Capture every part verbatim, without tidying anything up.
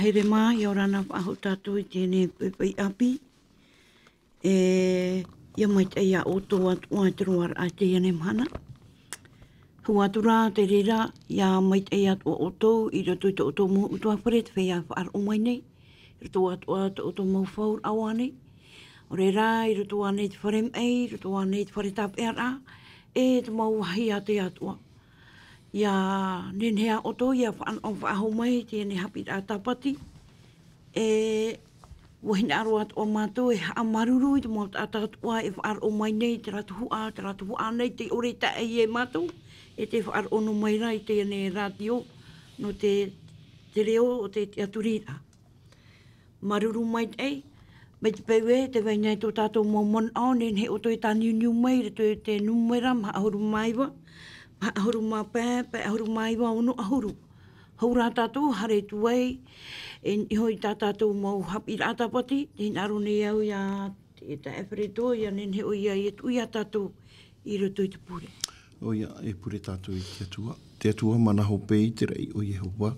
Tere mā, ʻia ora na faʻahou tātou i teie nei poʻipoʻi ʻāpī. E, ʻia maitaʻi ia ʻoutou atoʻa i te roaraʻa i teie nei mahana. Hou atu rā te reira, ʻia maitaʻi atoʻa ʻoutou i roto i tō ʻoutou mau ʻutuāfare, te feiā e faʻaroʻo mai nei. I roto atoʻa tō ʻoutou mau fauraʻa nei. ʻO reira, i roto ānei i te fare maʻi, i roto ānei i te fare tāpeʻaraʻa, e te mau vāhi ʻātea atoʻa. ʻIa nehenehe ā ʻoutou ʻia faʻanaho faʻahou mai i teie nei haʻapiʻiraʻa Tāpati. E, ʻua hinaʻaro atoʻa mātou e haʻamāuruuru i te mau taʻata atoʻa e faʻaroʻo mai nei i terā tuhaʻa, terā tuhaʻa nei tē ʻore i tae iā mātou, e tē faʻaroʻo noa mai ra i teie nei rātio nō te, te reo o te tiʻaturiraʻa. Māuruuru maitaʻi, mai te peu ē, tē vai nei tō tātou mau manaʻo, nehenehe ʻoutou e tāniuniu mai i roto i te nūmera maha ʻahuru mā iva, maha ʻahuru mā pae, pae ʻahuru mā iva, ono ʻahuru. Hou rā tātou, haere atu ai, e niʻa iho i tā tātou mau haʻapiʻiraʻa Tāpati, tē hinaʻaro nei au iā te, te taeaʻe Feretoʻo, ʻia nehenehe ʻoia e tuʻu ia tātou i roto i te pure. ʻOia, e pure tātou i te Atua. Te Atua mana hope i te raʻi o Iehova.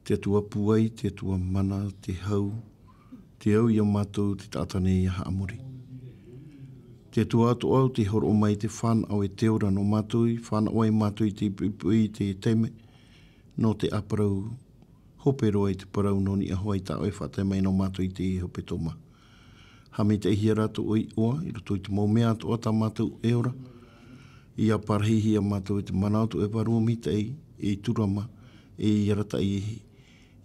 Te Atua pūai, te Atua mana, te hau, te au ia mātou, te taʻata nei ia haʻamori. Te Atua atoʻa ʻo tē hōroʻa mai te fānaʻo e te ora nō mātou, i fānaʻo ai mātou i te poʻipoʻi i te taime, nō te ʻāparau hope roa i te parau nō niʻa hoʻi tā ʻoe e faʻatae mai nō mātou i te hepetoma. Haʻamaitaʻihia rātou ʻoe iʻoa, i roto i te mau mea atoʻa tā mātou e ora. ʻIa parahihia mātou i te mana o tō ʻoe Vārua Maitaʻi, e i tūrama, e i arataʻi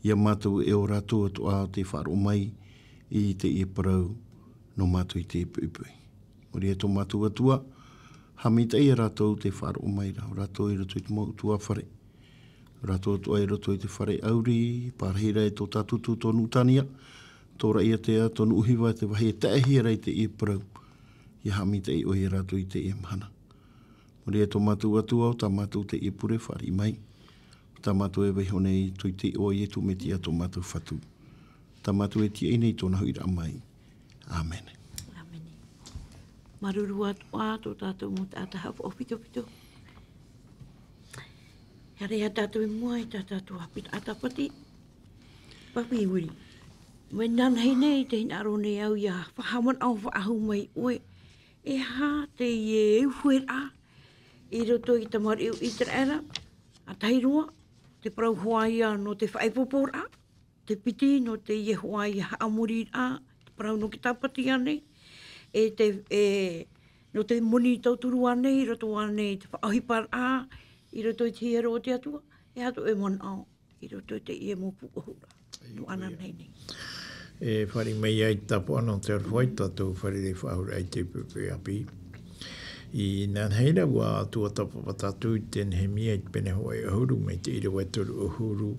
ia mātou e ʻo rātou atoʻa tē faʻaroʻo mai i teie parau nō mātou i te poʻipoʻi. Mōrī ē tō mātou Atua, haʻamaitaʻi ia rātou tē faʻaroʻo mai ra, ʻo rātou i roto i te mau ʻutuāfare. Rātou atoʻa i roto i te fare ʻauri, pārahi ra e tō tātou tū tō Nuʻutānia, tō Raʻiātea, tō Nuʻuhiva, te vāhi e taehia ra i teie parau. ʻIa haʻamaitaʻi ʻoe ia rātou i teie mahana. Mōrī ē tō mātou Atua, ʻo tā mātou teie pure fāriʻi mai. ʻO tā mātou e vaiiho nei i te iʻoa o Ietu Metia tō mātou Fatu. Tā mātou e tiaʻi nei i tōna huiraʻa mai. ʻĀmene. ʻĀmene. Māuruuru atoʻa tō tātou mau taʻata haʻafaʻaʻopitopito. Haere ā tātou i mua i tā tātou haʻapiʻiraʻa Tāpati. Papi Wiri. Mai nānahi nei, tē hinaʻaro nei au ʻia faʻahaʻamanaʻo faʻahou mai ʻoe. E aha teie uhoeraʻa i roto i te tamariʻi o ʻĪteraʻera, ʻa tahi roa, te parau hoʻi ia nō te faʻaipoiporaʻa, te piti nō teie hoʻi haʻamoriraʻa, te parau nō te Tāpati ānei, e te, e, nō te moni tauturu ānei, i roto ānei i te faʻaʻohiparaʻa, i roto i te hiero o te Atua, e aha tō ʻoe manaʻo i roto i teie mau pūʻohuraʻa nō ʻānānahi nei. E fāriʻi mai ai te tāpaʻo nō te aroha i tā tātou fārerei faʻahou i te poʻipoʻi ʻāpī. I nānahi ra ʻua tuatāpapa tātou i te Nehemia i te pene hōʻē ʻahuru, mai te ʻīrava e toru ʻahuru,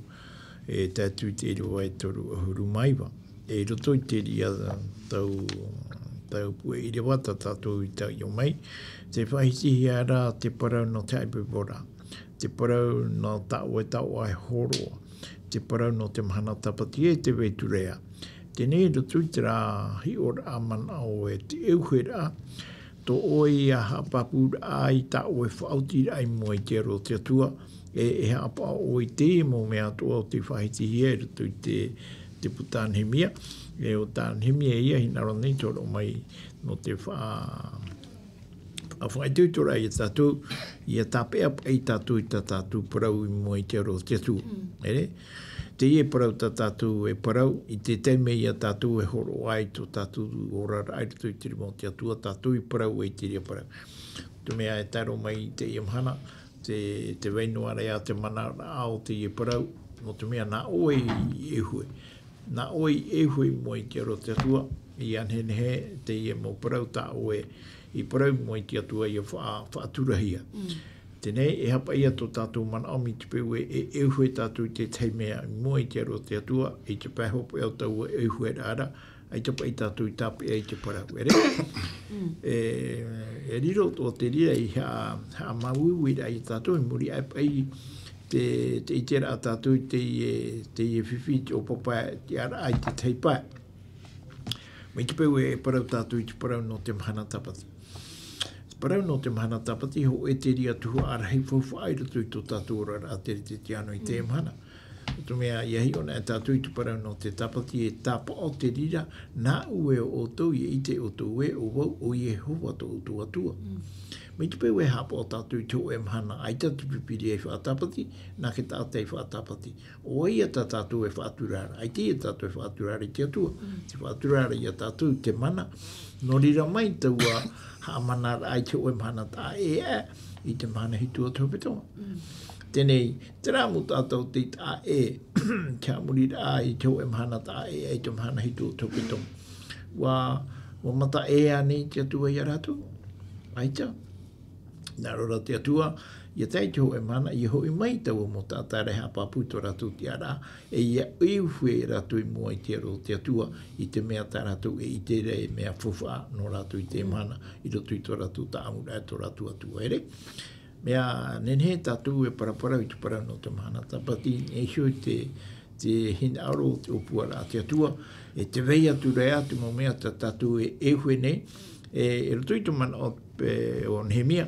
e tae atu i te ʻīrava e toru ʻahuru mā iva. E i roto i te reira tau, tau puʻe ʻīrava tā tātou i taiʻo mai, tē faʻahitihia ra te parau nō te haʻaipoiporaʻa, te parau nō tā ʻoe taoʻa e hōroʻa, te parau nō te mahana Tāpati e te Vēturea. Teie nei i roto i terā hiʻoraʻa manaʻo e te uhoeraʻa, tō ʻoe ia haʻapāpūraʻa i tā ʻoe faʻaotiraʻa i mua i te aro o te Atua, e, e haʻapaʻo i te mau mea atoʻa o tē faʻahitihia i roto i te, te puta Nehemia, e ʻo tā Nehemia ia hinaʻaro nei tē hōroʻa mai nō te faʻa-, faʻaitoitoraʻa ia tātou, ʻia tāpeʻapeʻa tātou i tā tātou parau i mua i te aro o te Atua. Mm. ʻEre? Teie parau tā tātou e parau, i te taime ia tātou e hōroʻa ai tō tātou oraraʻa i roto i te rima o te Atua, tātou i parau ai i te reira parau. Te mea e tae roa mai i teie mahana, te, tē vai noa ra ia te manaraʻa o teie parau, nō te mea nā ʻoe i uho. Nā ʻoe i uho i mua i te aro o te Atua, ʻia nehenehe teie mau parau tā ʻoe i parau i mua i te Atua ʻia faʻa-, faʻaturahia. Mm. Teie nei, e haʻapaʻo ia tō tātou manaʻo mai te peu e, e, e uho tātou i te tahi mea i mua i te aro o te Atua, i te pae hopeʻa o taua uhoeraʻa ra, ʻaita paʻi tātou i tāpeʻa i te parau, ʻere? Mm. E, e riro atoʻa te reira i haʻa-, haʻamāuiuiraʻa ia tātou, i muri aʻe paʻi te, te ʻiteraʻa tātou i teie, teie fifi, te ʻōpapa, te ʻāraʻa i te tahi pae. Mai te peu e parau tātou i te parau nō te mahana Tāpati. Te parau nō te mahana Tāpati, hōʻē te reira tuhaʻa rahi faufaʻa i roto i tō tātou oraraʻa teretetiano i teie mahana. Te mea, ʻia hiʻo anaʻe tātou i te parau nō te tāpati, e tāpaʻo te reira, nāʻu e ʻo ʻoutou, ʻia ʻite ʻoutou ē, ʻo vau, ʻo Iehova tō ʻoutou Atua. Mai te peu e haʻapaʻo tātou i te hōʻē mahana, ʻaita te Pīpīria i faʻatāpati, nā te taʻata i faʻatāpati. ʻO vai ïa tā tātou e faʻatura ra, ʻaita ïa tātou e faʻatura ra i te Atua. Te faʻatura ra ïa tātou i te mana, nō reira mai taua haʻamanaraʻa i te hōʻē mahana taʻa ʻē aʻe, i te mahana hitu o te hepetoma. Teie nei, terā mau taʻata ʻo tei taʻa ʻē, te haʻamoriraʻa i te hōʻē mahana taʻa ʻē aʻe i te mahana hitu o te hepetoma. ʻUa, ʻua mata ʻē ānei te Atua ia rātou? ʻAita. Nā reira te Atua, ʻia tae i te hōʻē mahana, ʻia hoʻi mai taua mau taʻata ra e haʻapāpū i tō rātou tiʻaraʻa, e ʻia ʻeuhue rātou i mua i te aro o te Atua, i te mea tā rātou e ʻite ra e mea faufaʻa nō rātou i teie mahana, i roto i tō rātou tāʻamuraʻa e tō rātou Atua, ʻere? Mea, nehenehe tātou e paraparau i te parau nō te mahana tāpati, e hiʻo i te, te hinaʻaro o te ʻōpuaraʻa a te Atua, e tē vai atu ra ïa te mau mea tā tātou e ʻeuhue nei, e, i roto i te manaʻo, e, o Nehemia,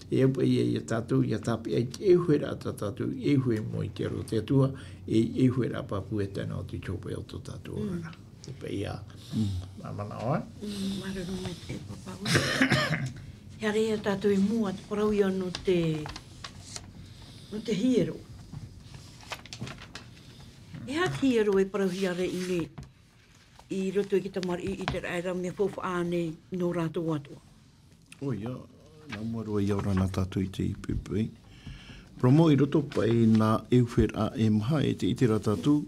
e au paʻi ia tātou, ʻia tāpeʻa i te ʻeuheraʻa tā tātou i ʻeuhue i mua i te aro o te Atua, e ʻeuheraʻa pāpū e tae noa atu i te hopeʻa o tō tātou oraraʻa. Te paʻi ā, manaʻo, ā? Māuruuru maitaʻi, Papa. Haere ā tātou i mua, te parau ïa nō te, nō te hiero. E aha te hiero e parauhia ra i ʻō nei, i roto i te tamariʻi ʻĪteraʻera, mea faufaʻa ānei nō rātou atoʻa? ʻOia, nā mua roa ïa ora na tātou i teie poʻipoʻi. Parau mau i roto paʻi i nā ʻeuheraʻa e maha, e tē ʻite ra tātou,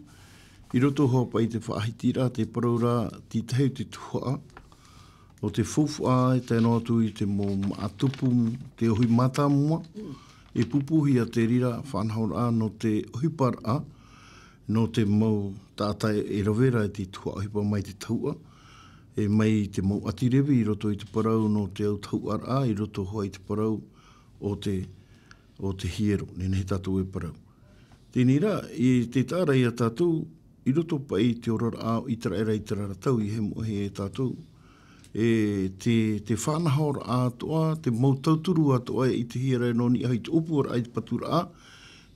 i roto hoʻi paʻi i te faʻahitiraʻa, tē parau ra, tītahi te tuhaʻa, nō te faufaʻa e tae noa atu i te mau māʻa tupu, te ʻohi mātāmua, e pūpūhia te reira faʻanahoraʻa nō te ʻohiparaʻa, nō te mau taʻata e rave ra i te tuhaʻa ʻohipa mai te tahuʻa, e mai te mau ʻāti Revi i roto i te parau nō te autahuʻaraʻa, i roto hoʻi i te parau o te, o te hiero, nehenehe tātou e parau. Teie rā, i te taʻa ra ia tātou, i roto paʻi i te oraraʻa o ʻĪteraʻera i terā ra tau, ʻia hiʻo mai e tātou, e te, te faʻanahoraʻa atoʻa, te mau tauturu atoʻa e ʻitehia ra nō niʻa i te ʻōpuaraʻa i te paturaʻa,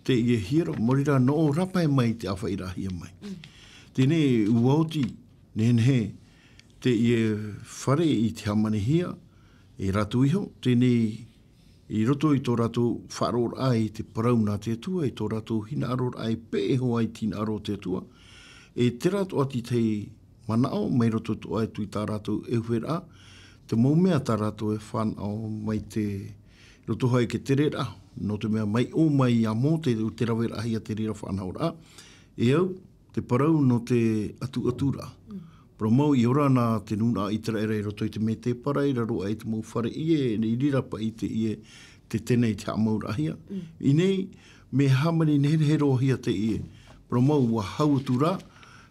teie hiero, maori rā nō ʻō rāpae mai i te ʻāfaʻiraʻahia mai. Teie nei, ʻua oti, nehenehe, teie fare i te hāmanihia, e rātou iho, teie nei, i roto i tō rātou faʻaroʻoraʻa i te parau nā te Atua, i tō rātou hinaʻaroraʻa e peʻe hoʻi i te hinaʻaro o te Atua, e terā atoʻa te tahi manaʻo, mai roto atoʻa atu i tā rātou ʻeuheraʻa, te mau mea tā rātou e fānaʻo mai te, roto hoʻi i te tereraʻa, nō te mea mai ʻō mai iā Mōte, te raveraʻahia te reira faʻanahoraʻa, e au, te parau nō te ʻatuʻaturaʻa. Parau mau i ora na te nūnaʻa ʻĪteraʻera i roto i te mētēpara, i raro aʻe i te mau fare ʻie, i reira paʻi teie te tene i te haʻamauraʻahia. I ʻō nei, mea hāmani nehenehe roa hia teie. Parau mau ʻua hau atu ra,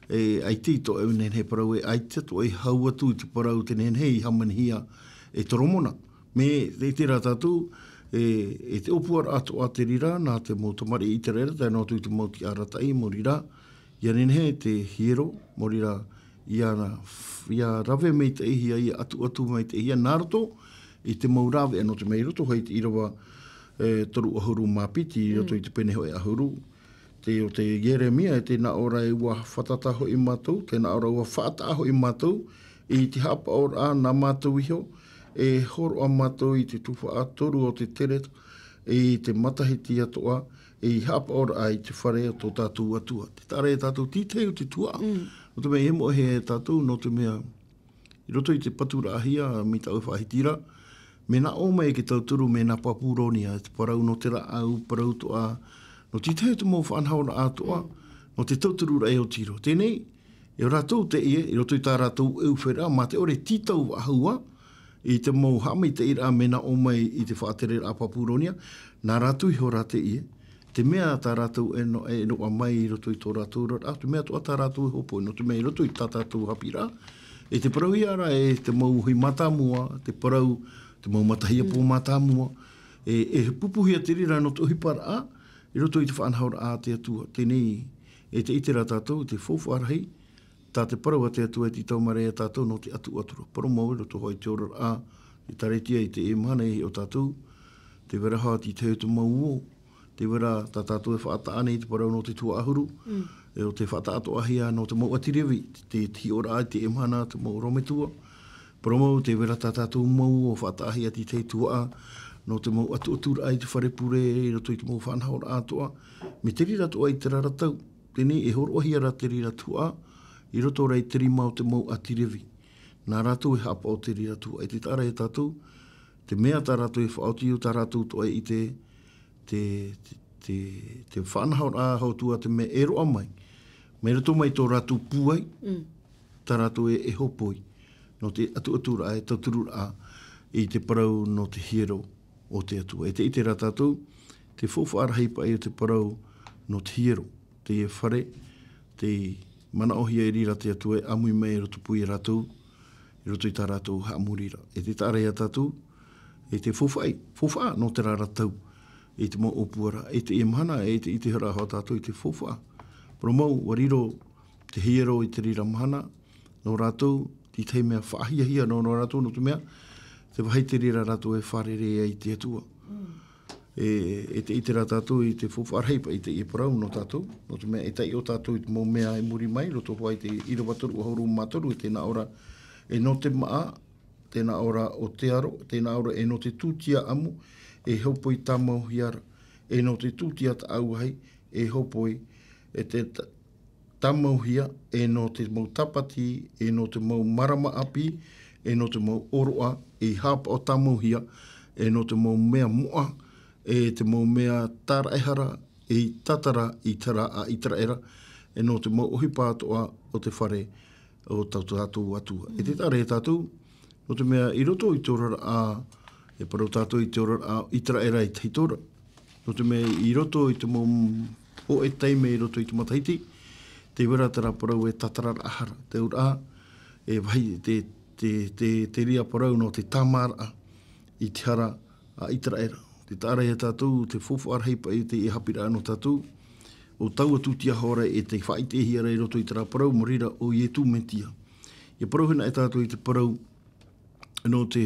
e, ʻaita i toʻa e nehenehe parau ē, ʻaita toʻa e hau atu i te parau te nehenehe i hāmanihia e Toromona. Mea, tē ʻite ra tātou, e, e te ʻōpuaraʻa atoʻa te reira, nā te mau tamariʻi ʻĪteraʻera, tae noa atu i te mau tiʻa arataʻi, maori rā, ʻia nehenehe te hiero, maori rā, ʻia, ʻia rave maitaʻihia, ʻia ʻatuʻatu maitaʻihia, nā roto i te mau rāveʻa nō te mea i roto hoʻi i te ʻīrava, e, toru ʻahuru mā piti, i roto i te pene hoʻi ʻahuru, te, o te Ieremia, e tē nā ʻō ra ē ʻua fātata hoʻi mātou, tē nā ʻō ra ʻua faʻataʻa hoʻi mātou, i te haʻapaʻoraʻa nā mātou iho, e hōroʻa mātou i te tuhaʻa toru o te tereta, i te matahiti atoʻa, i haʻapaʻoraʻa i te fare o tō tātou Atua. Te taʻa ra ia tātou tītahi o te tuhaʻa. Nō te mea, e moʻehia e tātou, nō te mea, i roto i te paturaʻahia, mai tāʻu e faʻahiti ra, mea nā ʻō mai e te tauturu, mea nā Papuronia, te parau nō te rāʻau, parau atoʻa, nō tītahi o te mau faʻanahoraʻa atoʻa, nō te tautururaʻa o Tiro. Teie nei, e ʻo rātou teie, i roto i tā rātou ʻeuheraʻa, mā te ʻore tītau faʻahou ā, i te mau haʻamaitaʻiraʻa mea nā ʻō mai i te faʻatereraʻa Papuronia, nā rātou iho rā teie, te mea tā rātou e no-, e noaʻa mai i roto i tō rātou oraraʻa, te mea atoʻa tā rātou e hōpoi, nō te mea i roto i tā tātou haʻapiʻiraʻa, e tē parauhia ra e te mau ʻohi mātāmua, te parau, te mau matahiapo mātāmua, e, e pūpūhia te reira nō te ʻohiparaʻa, i roto i te faʻanahoraʻa a te Atua. Teie nei, e tē ʻite ra tātou, te faufaʻa rahi, tā te parau a te Atua e tītau mai ra ia tātou nō te ʻatuʻatura. Parau mau i roto hoʻi i te oraraʻa, ʻĒkālesia i teie mahana e hiʻo tātou, tē vai ra hoʻi te tahi o te mau uō, Tē vai ra tā tātou e faʻataʻa nei i te parau nō te tuhaʻa huru, e ʻo tē faʻataʻatoʻahia nō te mau ʻāti Revi, te, te hiʻoraʻa i teie mahana te mau ʻorometua. Parau mau, tē vai ra tā tātou mau ʻo faʻataʻahia i te tuhaʻa, nō te mau ʻatuʻaturaʻa i te fare pure, i roto i te mau faʻanahoraʻa atoʻa. Mai te reira atoʻa i terā ra tau, teie nei e hōroʻahia ra te reira tuhaʻa, i roto rā i te rima o te mau ʻāti Revi. Nā rātou e haʻapaʻo te reira tuhaʻa, e te taʻa ra ia tātou, te mea tā rātou e faʻaoti ʻo tā rātou atoʻa e ʻite, te, te, te, te faʻanahoraʻa a te Atua te mea e roaʻa mai, mai roto mai tō rātou pūai, tā rātou e, e hōpoi, nō te ʻatuʻaturaʻa, e tauturu ra, i te parau nō te hiero o te Atua. E te ʻite ra tātou, te faufaʻa rahi paʻi o te parau nō te hiero, teie fare, tē manaʻohia i reira te Atua e ʻāmui mai i roto pū ia rātou, i roto i tā rātou haʻamoriraʻa. E te taʻa ra ia tātou, e te faufaʻa, faufaʻa nō terā ra tau, i te mau ʻōpuaraʻa, e teie mahana, e te, i te hara hoʻi tātou i te faufaʻa. Parau mau, ʻua riro te hiero i te reira mahana, nō rātou, te tahi mea faʻahiahia nō, nō rātou, nō te mea, te vāhi te reira rātou e fārerei ai i te Atua. E, e te ʻite ra tātou i te faufaʻa rahi paʻi i teie parau nō tātou, nō te mea e taiʻo tātou i te mau mea i muri mai, roto hoʻi i te ʻīrava toru ʻahuru mā toru, e tē nā ʻō ra, e nō te māʻa, tē nā ʻō ra ʻo te aro, tē nā ʻō ra e nō te tūtia ʻamu, e hōpoi tāmauhia ra, e nō te tūtia taʻauahi, e hōpoi, e te ta-, tāmauhia, e nō te mau tāpati, e nō te mau marama ʻāpī, e nō te mau ʻōroʻa, e haʻapaʻo tāmauhia, e nō te mau mea moʻa, e te mau mea tāraʻehara, e tātara i te hara a ʻĪteraʻera, e nō te mau ʻohipa atoʻa o te fare o tō tātou Atua. E te taʻa ra ia tātou, nō te mea i roto i te oraraʻa, e parau tātou i te oraraʻa ʻĪteraʻera i te hītora. Nō te mea i roto i te mau hōʻē taime i roto i te matahiti, tē vai ra terā parau e tātararaʻa hara. Te auraʻa, e vāhi te, te, te, te reira parau nō te tāmāraʻa i te hara a ʻĪteraʻera. Te taʻa ra ia tātou, te faufaʻa rahi paʻi i teie haʻapiʻiraʻa nō tātou, ʻo taua tūtia hoʻi ra e tē faʻaʻitehia ra i roto i terā parau, nō reira ʻo Ietu Metia. ʻIa parau hinaʻaro tātou i te parau, nō te,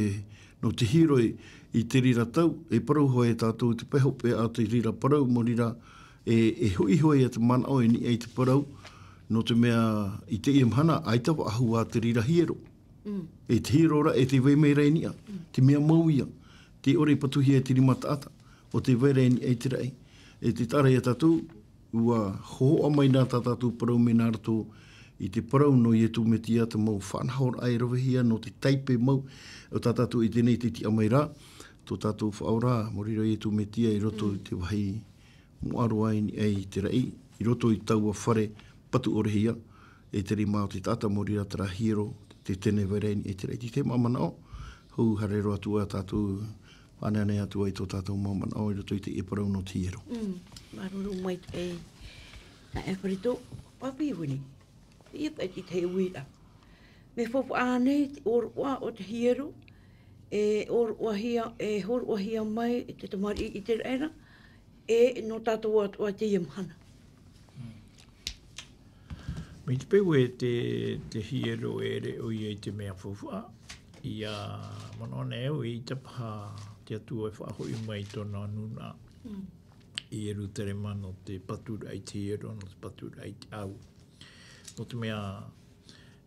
nō te hiero i, i te reira tau, e parau hoʻi tātou te pae hopeʻa a te reira parau, nō reira e, e hoʻi hoʻi ia te manaʻo i niʻa i te parau, nō te mea i teie mahana, ʻaita faʻahou ā te reira hiero. E te hiero ra, e tē vai mai ra i niʻa, te mea mau ia, tē ʻore i patuhia e te rima taʻata, ʻo tē vai ra i niʻa i te raʻi. E te taʻa ra ia tātou, ʻua hōhoʻa mai nā tā tātou parau mai nā roto i te parau nō Ietu Metia, te mau faʻanahoraʻa e ravehia nō te taipe mau, ʻo tā tātou i teie nei tē tiʻa mai ra, tō tātou Faʻaora, nō reira Ietu Metia i roto i te vāhi moʻa roa i niʻa i te raʻi, i roto i taua fare patu ʻorehia, e te rima o te taʻata, nō reira terā hiero, tē tenevaira i niʻa i te raʻi. Te tahi manaʻo, hou haere roa atu ā tātou, faʻaneanea atu ai tō tātou mau manaʻo i roto i teie parau nō te hiero. Mm, māuruuru maitaʻi. Nā ʻĒperitu, Pāpīwini. Ia paʻi te uira. Mea faufaʻa nei te ʻōroʻa o te hiero, e ʻōroʻahia, e hōroʻahia mai e te tamariʻi ʻĪteraʻera, e nō tātou atoʻa i teie mahana. Mai te peu e te, te hiero e ʻere ʻoia i te mea faufaʻa, ʻia manaʻo nei au, eʻita paha te Atua e faʻahoʻi mai i tōna nūnaʻa. Mm. I Ierutarema nō te paturaʻa i te hiero, nō te paturaʻa i te ʻau. Nō te mea,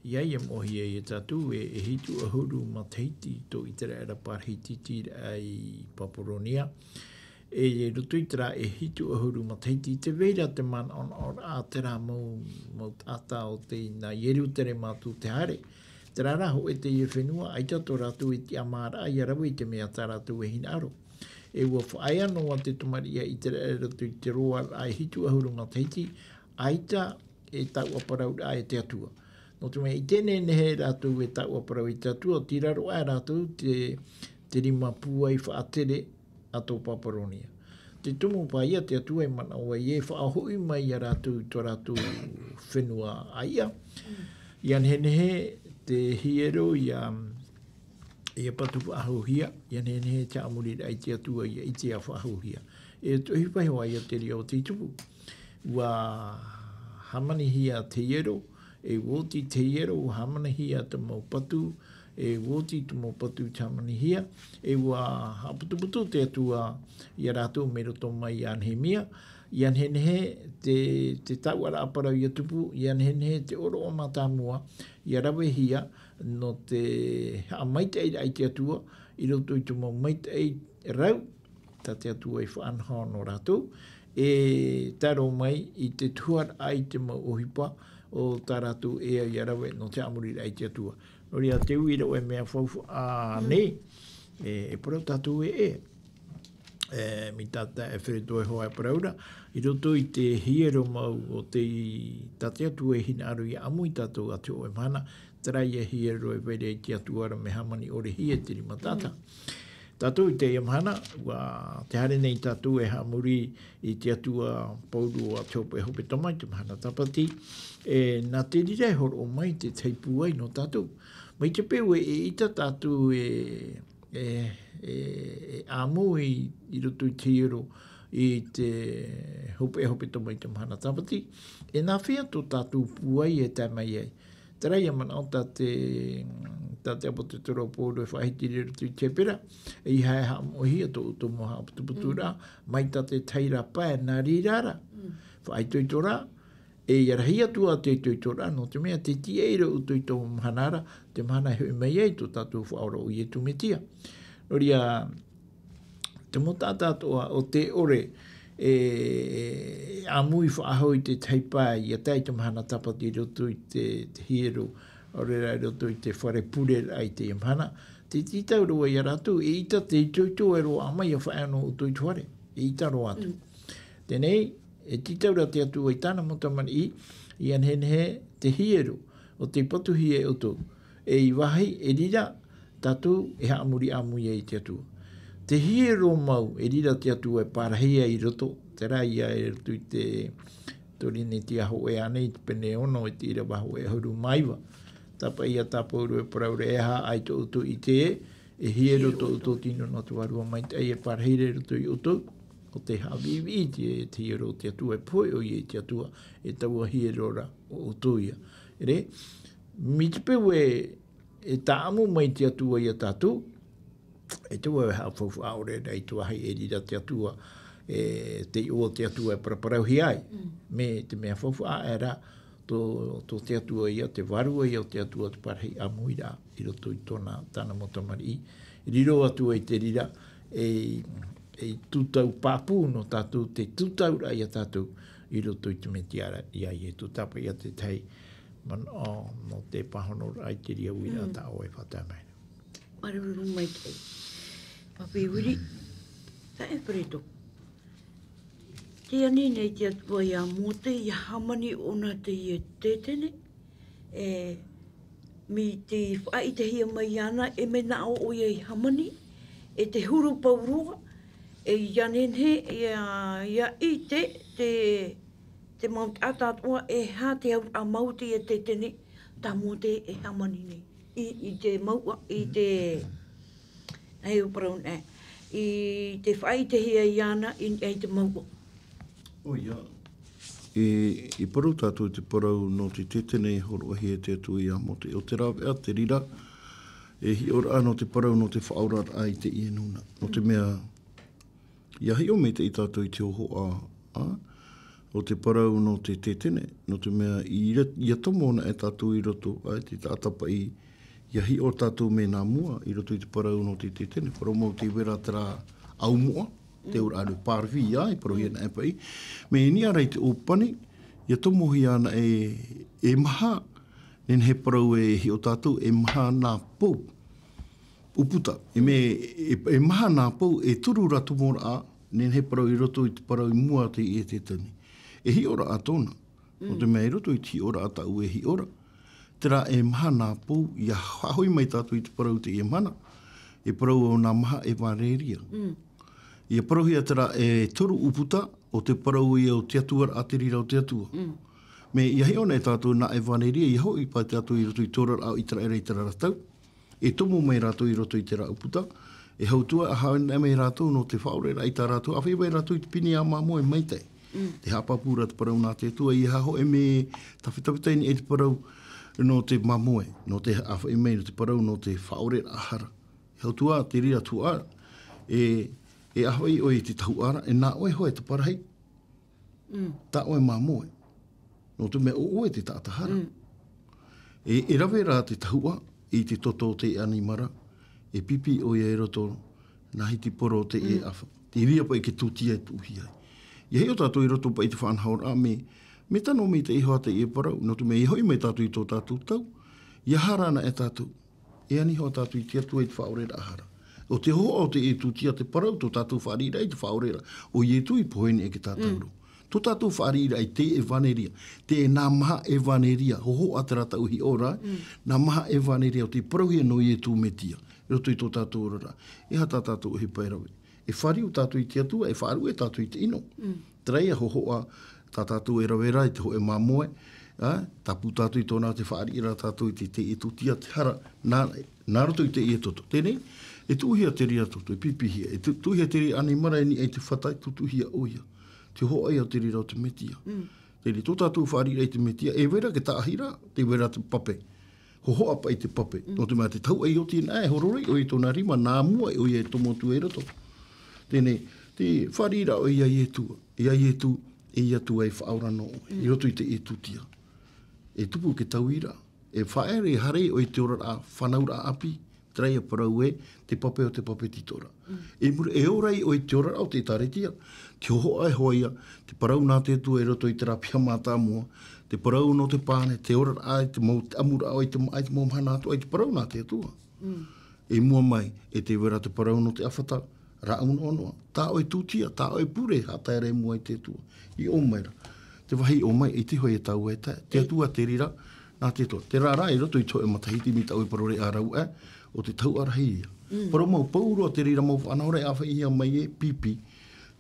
ʻia, ʻia moʻehia ia tātou, e, e hitu ʻahuru matahiti tō ʻĪteraʻera parahititi i Papuronia. E, i roto i terā e hitu ʻahuru matahiti, tē vai ra te manaʻonaʻoraʻa a terā mau, mau taʻata o tei nā Ierutarema atu tē haere. Terā rā hōʻē teie fenua, ʻaita tō rātou e tiʻamāraʻa ʻia rave i te mea tā rātou e hinaʻaro. E ʻua faʻaea noa te tamariʻi a ʻĪteraʻera i roto i te roaraʻa e hitu ʻahuru matahiti, ʻaita e taʻua parauraʻa e te Atua. Nō te mea, ʻite nehenehe rātou e taʻua parau i te Atua, tei raro aʻe rātou te, te rima pūai faʻatere a tō Papuronia. Te tumu paʻi ia te Atua e manaʻo ai e faʻahoʻi mai ia rātou i tō rātou fenua ʻāiʻa. ʻIa nehenehe te hiero ʻia, ʻia patu faʻahouhia, ʻia nehenehe te haʻamoriraʻa i te Atua ʻia ʻite ʻia faʻahouhia. E tohi vaiho ia te reira o te tupu. ʻUa hāmanihia te hiero, E oti te hiero, ua hāmanihia te mau patu, e oti te mau patu i te hāmanihia, e ua haʻaputuputu te Atua ia rātou mai roto mai iā Nehemia, ia nehenehe te, te taʻuaraʻa parau ia tupu, ia nehenehe te ʻōroʻa mātāmua, ia ravehia, nō te haʻamaitaʻiraʻa i te Atua, i roto i te mau maitaʻi rau, tā te Atua i faʻanaho nō rātou, e tae roa mai i te tuhaʻa i te mau ʻohipa o tā rātou e ia rave nō te haʻamoriraʻa i te Atua. Nō reira, te uiraʻa e mea faufaʻa nei, e, e parau tātou e, e, e, mai tā, tā Efereto e hoa e parau ra, i roto i te hiero mau o te, tā te Atua e hinaʻaro ia ʻāmui tātou atu e mahana, terā ia hiero e vai ra i te Atua ra mea hāmani ʻore-hia e te rima taʻata. Tātou i teie mahana, ua, te haere nei tātou e haʻamori i te Atua pauroa a te hopeʻa hepetoma i te mahana tāpati, e, nā te reira e hōroʻa mai te tahi pūai nō tātou. Mai te peu e, e ʻita tātou e, e, e, e ʻāmui i, i roto i te hiero i te hopeʻa hepetoma i te mahana tāpati, e nā hea tō tātou pūai e tae mai ai. Terā ia manaʻo tā te, tā te ʻāpōsetolo o Paulo e faʻahiti i roto i te Hepera, ʻeiaha e haʻamoʻehia tō ʻoutou mau haʻaputuputuraʻa, mai tā te tahi ra pae nā reira ra. Faʻaitoitoraʻa, e ia rahi atu ā te itoitoraʻa, nō te mea tē tiaʻi ra ʻoutou i tō mahana ra, te mahana e hoʻi mai ai tō tātou Faʻaora ʻo Iesu Mesia. Nō reira, te mau taʻata atoʻa ʻo tē ʻore e ʻāmui faʻahou i te tahi pae, ia tae i te mahana tāpati i roto i te, te hiero, ʻaore rā i roto i te fare pureraʻa i teie mahana. Tē tītau roa ia rātou, e ʻita te itoito e roaʻa mai ʻia faʻaea nō ʻoutou i te fare. E ʻita roa atu. Teie nei, e tītau ra te Atua i tāna mau tamariʻi, ʻia nehenehe te hiero, ʻo tē patuhia e ʻoutou. E i vāhi, e reira, tātou e haʻamori ʻāmui ai i te Atua. Te hiero mau, e reira te Atua e pārahi ai i roto, terā ia i roto i te Torinetia hōʻē ānei, i te pene ono, i te ʻīrava hōʻē ʻahuru mā iva. Tāpaʻo ia tā Paulo e parau ra, e aha ʻaita ʻoutou i ʻite, e hiero tō ʻoutou tino nō te Vārua Maitaʻi e pārahi ra i roto ia ʻoutou, ʻo tē haʻaviʻiviʻi i te, te hiero o te Atua, e pohe ʻoia i te Atua, e taua hiero ra ʻo ʻoutou ia. Ere, mai te peu e, e tāʻamu mai te Atua ia tātou, e te ua e haʻafaufaʻa ʻore ra i te vāhi e reira te Atua, e, te iʻoa o te Atua e paraparauhia ai. Mai te mea faufaʻa aʻe ra, tō, tō te Atua ia, te Vārua ia o te Atua te pārahi ʻāmuiraʻa i roto i tōna, tāna mau tamariʻi. Riro atu ai te reira, e, e tūtau pāpū nō tātou, te tūtauraʻa ia tātou i roto i te Mesia ra, ia Iesu. Tāpaʻo ia te tahi manaʻo nō te pāhonoraʻa i te reira uiraʻa tā ʻoe e faʻatae mai ra. Māuruuru maitaʻi. Pāpī Uiri, tā Efereto. Tē ani nei te Atua ia Mōte, ʻia hāmani ʻōna teie tētene, e, mai te faʻaʻitehia mai iāna, e mea nā ʻō ʻoia i hāmani, e te huru pauroa, e ʻia nehenehe, ʻia, ʻia ʻite te, te mau taʻata atoʻa, e aha te auraʻa mau teie tētene, tā Mōte e hāmani nei. I, i te mouʻa, i te, nā hea e parau nei, i te faʻaʻitehia iāna, i, i te mouʻa. ʻOia, e, i parau tātou i te parau nō te tētene i hōroʻahia e te Atua ia Mōte. ʻO te rāveʻa, te reira, e hiʻoraʻa nō te parau, nō te faʻaoraraʻa i teie nūnaʻa. Nō te mea, ʻia hiʻo maitaʻi tātou i te hōhoʻa, ā, o te parau nō te tētene, nō te mea, i re-, ʻia tomo anaʻe tātou i roto, ā, i te taʻata paʻi, ʻia hiʻo tātou mai nā mua, i roto i te parau nō te tētene, parau mau tē vai ra terā ʻaumuʻa, te auraʻa le parvis, ā, i parauhia anaʻe paʻi. Mai niʻa ra i te ʻōpani, ʻia tomohia anaʻe e, e maha, nehenehe parau e hiʻo tātou, e maha nā pou ʻūputa. E mea, e, e maha nā pou, e toru ra tomoraʻa, nehenehe parau i roto i te parau i mua o teie tētene. E hiʻoraʻa tōna. Nō te mea i roto i te hiʻoraʻa tāʻu e hiʻo ra, terā e maha nā pou, ʻia haʻahoʻi mai tātou i te parau teie mahana, e parau ʻo nā maha ʻevaneria. ʻIa parauhia terā e toru ʻūputa, ʻo te parau ia o te Atua ra, te reira o te Atua. Mai ʻia hiʻo nei tātou nā ʻevaneria, ʻia hoʻi paʻi tātou i roto i te oraraʻa o ʻĪteraʻera i terā ra tau. E tomo mai rātou i roto i terā ʻūputa, e hau atu ā, e haere mai rātou nō te faʻaoraraʻa i tā rātou, ʻāfaʻi mai rātou i te pīhaʻi māmoe maitaʻi. Te haʻapāpū ra te parau nā te Atua, ʻia haʻahoʻi mea tawhetawhetaʻi i niʻa i te parau nō te māmoe, nō te ʻāfaʻi mai, nō te parau, nō te faʻaʻoreraʻa hara. E hau atu ā, te reira atu ā, e, e ʻāfaʻi ʻoe i te tahuʻa ra, e nā ʻoe hoʻi te parahi. Tā ʻoe māmoe. Nō te mea ʻo ʻoe te taʻata hara. E, e rave rā te tahuʻa i te toto o te ʻanimara, e pipi ʻoia i roto nā hiti poro o te ʻēʻafa. Te reira paʻi te tūtia e tuʻuhia ai. ʻIa hiʻo tātou i roto paʻi i te faʻanahoraʻa mea, mea tano mai te iho a te ia parau, nō te mea ʻia hoʻi mai tātou i tō tātou tau, ʻia hara ana e tātou. E ani hoʻi tātou i te Atua i te faʻaʻoreraʻa hara. ʻO te hōhoʻa o te ʻētūtia te parau, tō tātou fāriʻiraʻa i te faʻaʻoreraʻa. ʻO Ietu i pohe i niʻa i te tātauro. Tō tātou fāriʻiraʻa i te ʻevaneria. Te nā maha ʻevaneria, hōhoʻa terā tau hiʻo ra, nā maha ʻevaneria ʻo tei parauhia nō Ietu Metia. I roto i tō tātou oraraʻa. E aha tā tātou ʻohipa e rave? E fāriu tātou i te Atua, e faʻaruʻe tātou i te ʻino. Terā ia hōhoʻa tā tātou e rave ra i te hōʻē māmoe, ā, tāpū tātou i tōna te fāriʻi ra tātou i te, te ʻētūtia te hara, nā, nā roto i teie toto. Teie nei, e tuʻuhia te reira toto, e pipihia, e tu-, tuʻuhia te reira ʻanimara i niʻa i te fata, e tutuhia ʻoia. Te hōhoʻa ia o te reira o te Metia. Teie nei, tō tātou fāriʻiraʻa i te Metia, e vai ra te taʻahiraʻa, te vai ra te pape. Hōhoʻa paʻi te pape. Nō te mea te tahuʻa i oti na, e horoi ʻoia i tōna rima, nā mua ʻoia e tomo atu ai i roto. Teie nei, te fāriʻiraʻa ʻoia ia Ietu, ia Ietu, e ia Atua e faʻaora nō ʻoe, i roto i te ʻētūtia. E tupu te tauiraʻa, e faʻaere, e haere ʻoe i te oraraʻa, fānauraʻa ʻāpī, terā ia parau ē, te pape o te pape tītoraʻa. E muri, e ora ai ʻoe i te oraraʻa o te ʻĒtārētia, te hōhoʻa e hoʻi ia, te parau nā te Atua i roto i terā piha mātāmua, te parau nō te pane, te oraraʻa, te mau, te ʻamuraʻa ʻoe, te maʻa, te mau mahana atoʻa, te parau nā te Atua. E mua mai, e te vai ra te parau nō te ʻāfata, rāʻau noʻanoʻa. Tā ʻoe tūtia, tā ʻoe pure, haʻatae ra i mua i te Atua. I ʻō mai ra. Te vāhi i ʻō mai, e te hoʻi e tāua e tae. Te Atua te reira, nā te Atua. Terā rā, i roto i te hōʻē matahiti mai tā ʻoe parau ra ʻāraʻa, ʻo te tahuʻa rahi ia. Parau mau, pauroa te reira mau faʻanahoraʻa e ʻāfaʻihia mai e pipi,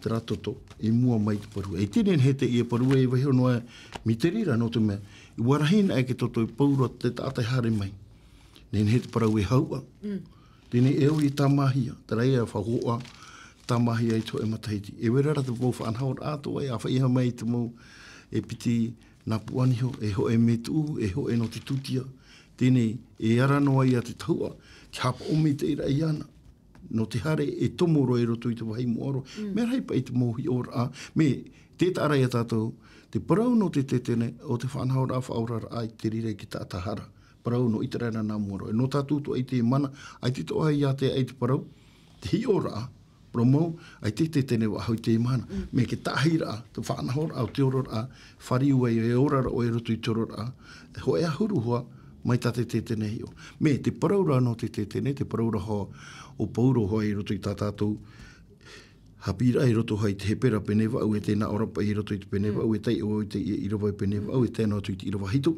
terā toto, i mua mai te parau. E teie nei te ia parau e vaiho noa, mai te reira nō te mea. ʻUa rahi na e te toto i pauroa te taʻata e haere mai. Nehenehe te parau e hauʻa. Teie nei e au i tāmāhia, terā ia faʻahoʻa tāmāhia i te hōʻē matahiti. E vai ra te mau faʻanahoraʻa atoʻa e ʻāfaʻihia mai i te mau e piti nā puaniho, e hōʻē mea tuʻu, e hōʻē nō te tūtia. Teie nei, e ara noa ia te tahuʻa, te haʻapaʻo mai te reira iāna. Nō te haere e tomo roa i roto i te vāhi moʻa roa. Mea rahi paʻi te mau hiʻoraʻa, mea te taʻa ra ia tātou, te parau nō te tetene, ʻo te faʻanahoraʻa faʻaoraraʻa i te reira i te taʻata hara. Parau nō ʻĪteraʻera nā mua roa. Nō tātou atoʻa i te mana, ʻaita atoʻa ia te, ʻaita te parau, te hiʻoraʻa, parau mau, ʻaita te tetene faʻahou i te mahana. Mea te taʻahiraʻa, te faʻanahoraʻa, o te ororaʻa, fāriu ai, e ora ra ʻoe i roto i te ororaʻa, e hōʻē ʻahuru hoʻi, mai tā te tetene hiʻo. Mea te parau ra nō te tetene, te parau ra hoʻi, ʻo Pauro hoʻi i roto i tā tātou, haʻapiʻiraʻa i roto hoʻi i te Hepera pene vaʻu, e tē nā ʻō ra paʻi i roto i te pene vaʻu, e taiʻo i te ʻīrava pene vaʻu, e tae noa atu i te ʻīrava hitu.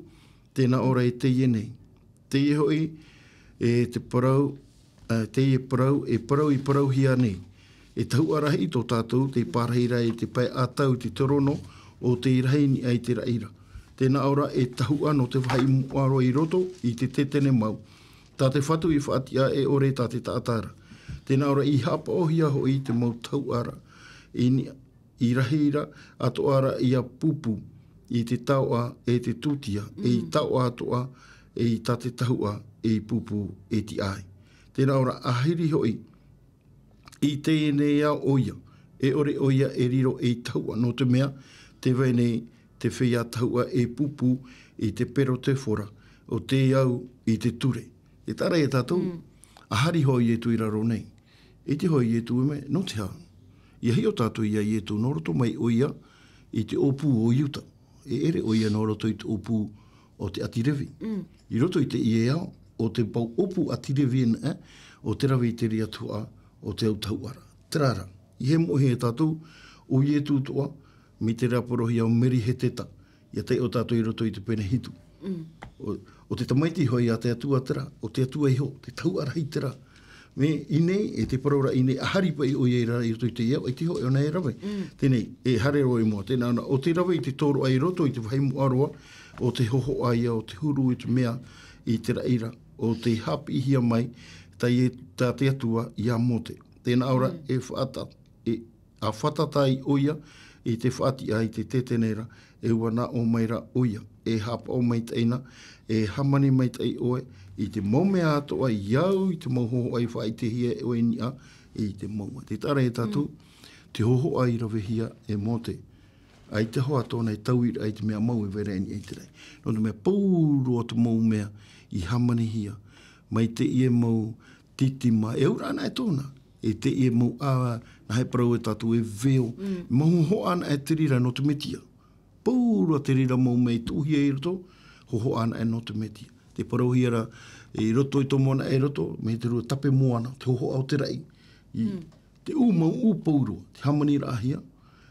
Tē nā ʻō ra i teie nei. Teie hoʻi, e te parau, e, teie parau, e parau i parauhia nei. E tahuʻa rahi tō tātou, tei pārahi ra i te pae ʻātau i te torono, ʻo tei rahi i niʻa i te raʻi ra. Tē nā ʻō ra e tahuʻa nō te vāhi moʻa roa i roto, i te tetene mau. Tā te Fatu i faʻatiʻa e ʻore tā te taʻata ra. Tē nā ʻō ra i haʻapaʻohia hoʻi te mau tahuʻa ra. I niʻa, i rahi ra, atoʻa ra ia pupu, i te taoʻa, e te tūtia, e i taoʻa atoʻa, e i tā te tahuʻa, e i pupu, e tiʻa ai. Tē nā ʻō ra ʻahiri hoʻi, i teie nei ao ʻoia, e ʻore ʻoia e riro ei tahuʻa, nō te mea, tē vai nei te feiā tahuʻa e pupu i te perotefora, ʻo tei au i te ture. E taʻa ra ia tātou, ʻahiri hoʻi Ietu i raro nei. ʻIte hoʻi Ietu e mea, nō te aha? ʻIa hiʻo tātou ia Ietu, nō roto mai ʻoia i te ʻōpū o Iuta. E ʻere ʻoia nō roto i te ʻōpū o te ʻāti Revi. I roto i teie ao, ʻo te mau ʻōpū ʻāti Revi anaʻe, ʻo te rave i te reira tuhaʻa, ʻo te autahuʻa ra. Terā rā, ʻeiaha e moʻehia e tātou, ʻo Ietu atoʻa, mai te reira parauhia ʻo Meriheteta, ʻia taiʻo tātou i roto i te pene hitu. ʻO, ʻo te tamaiti hoʻi a te Atua terā, ʻo te Atua iho, te tahuʻa rahi terā. Mea, i nei, e te parau ra i nei, ʻahiri paʻi ʻoia i raro i roto i te ao, ʻaita hoʻi ʻōna e rave. Teie nei, e haere roa i mua, tē nā ʻō ra, ʻo te rave i te tōroʻa i roto i te vāhi moʻa roa, ʻo te hōhoʻa ia, ʻo te huru i te mea, i te raʻi ra, ʻo tei haʻapiʻihia mai, tā e, tā te Atua, ia Mōte. Tē nā ʻō ra, e faʻata-, e, ʻa fātata ai ʻoia, i te faʻatiʻa i te tētene ra, e ua nā ʻō mai ra ʻoia, e haʻapaʻo maitaʻi na, e hāmani maitaʻi ʻoe i te mau mea atoʻa i au i te mau hōhoʻa i faʻaʻitehia e ʻoe i niʻa i te mau mea. Tē taʻa ra ia tātou, te hōhoʻa i ravehia e Mōte. ʻAita hoʻi tōna e tauiraʻa i te mea mau e vai ra i niʻa i te raʻi. Nō te mea pauroa te mau mea i hāmanihia mai teie mau tītima, e au ra anaʻe tōna, e teie mau ʻā, nā hea e parau e tātou e veo, mau hōhoʻa anaʻe te reira nō te Metia. Pauroa te reira mau mea i tuʻuhia i roto, hōhoʻa anaʻe nō te Metia. Tē parauhia ra, i roto i tō moana e roto, mai te rua tape moana, te hōhoʻa o te raʻi. I te ʻū mau ʻū pauroa, te hāmaniraʻahia,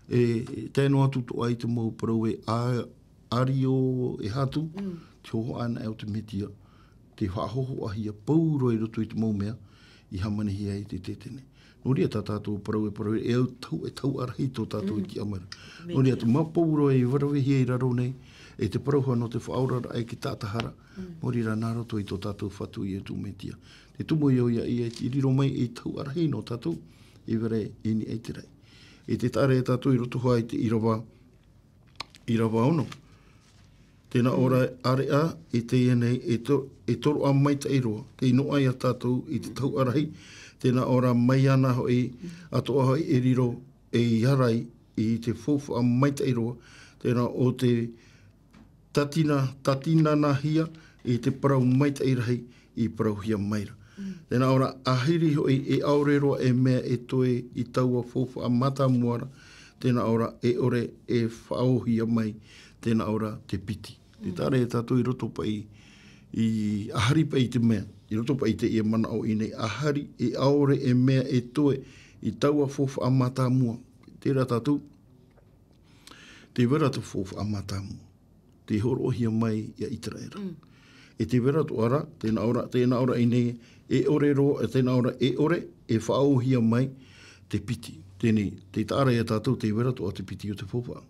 e, e tae noa atu atoʻa i te mau parau e a, ario e hatu, te hōhoʻa anaʻe o te Metia, te faʻahōhoʻahia pauroa i roto i te mau mea, i hāmanihia ai te tētene. Nō reira tā tātou parau e parau, e au tau, e tauʻarahi tō tātou i te ʻamara. Nō reira te mau pauroa i ravehia i raro nei, e te parau hoʻi nō te faʻaoraraʻa e te taʻata hara, nō reira nā roto i tō tātou Fatu Ietu Metia. Te tumu i au ia ia i riro mai e tauʻarahi nō tātou, i vai ra i niʻa i te raʻi. E tē taʻa ra ia tātou i roto hoʻi i te ʻīrava, ʻīrava ono. Tēnā ʻō ra ʻāreʻa i teie nei e to-, e toroʻa maitaʻi roa, tei noaʻa ia tātou i te tauʻarahi, tēnā ʻō ra mai ana hoʻi, atoʻa hoʻi e riro e i ara ai i te faufaʻa maitaʻi roa, tēnā ʻo te tatina, tatinanahia i te parau maitaʻi rahi i parauhia mai ra. Tēnā ʻō ra, ʻāhiri hoʻi e ʻaore roa e mea e toe i taua faufaʻa mātāmua ra, tēnā ʻō ra, e ʻore e faʻaōhia mai, tēnā ʻō ra, te piti. Tē taʻa ra ia tātou i roto paʻi, i ʻāhiri paʻi i te mea, i roto paʻi i teie manaʻo i nei, ʻāhiri e ʻaore e mea e toe i taua faufaʻa mātāmua. Terā tātou, tē vai ra te faufaʻa mātāmua, tei hōroʻahia mai ia ʻĪteraʻera. E tē vai ra atoʻa ra, tēnā ʻō ra, tēnā ʻō ra i nei, e ʻore roa, tēnā ʻō ra, e ʻore e faʻaōhia mai te piti. Teie nei, tē taʻa ra ia tātou, tē vai ra atoʻa te piti o te faufaʻa.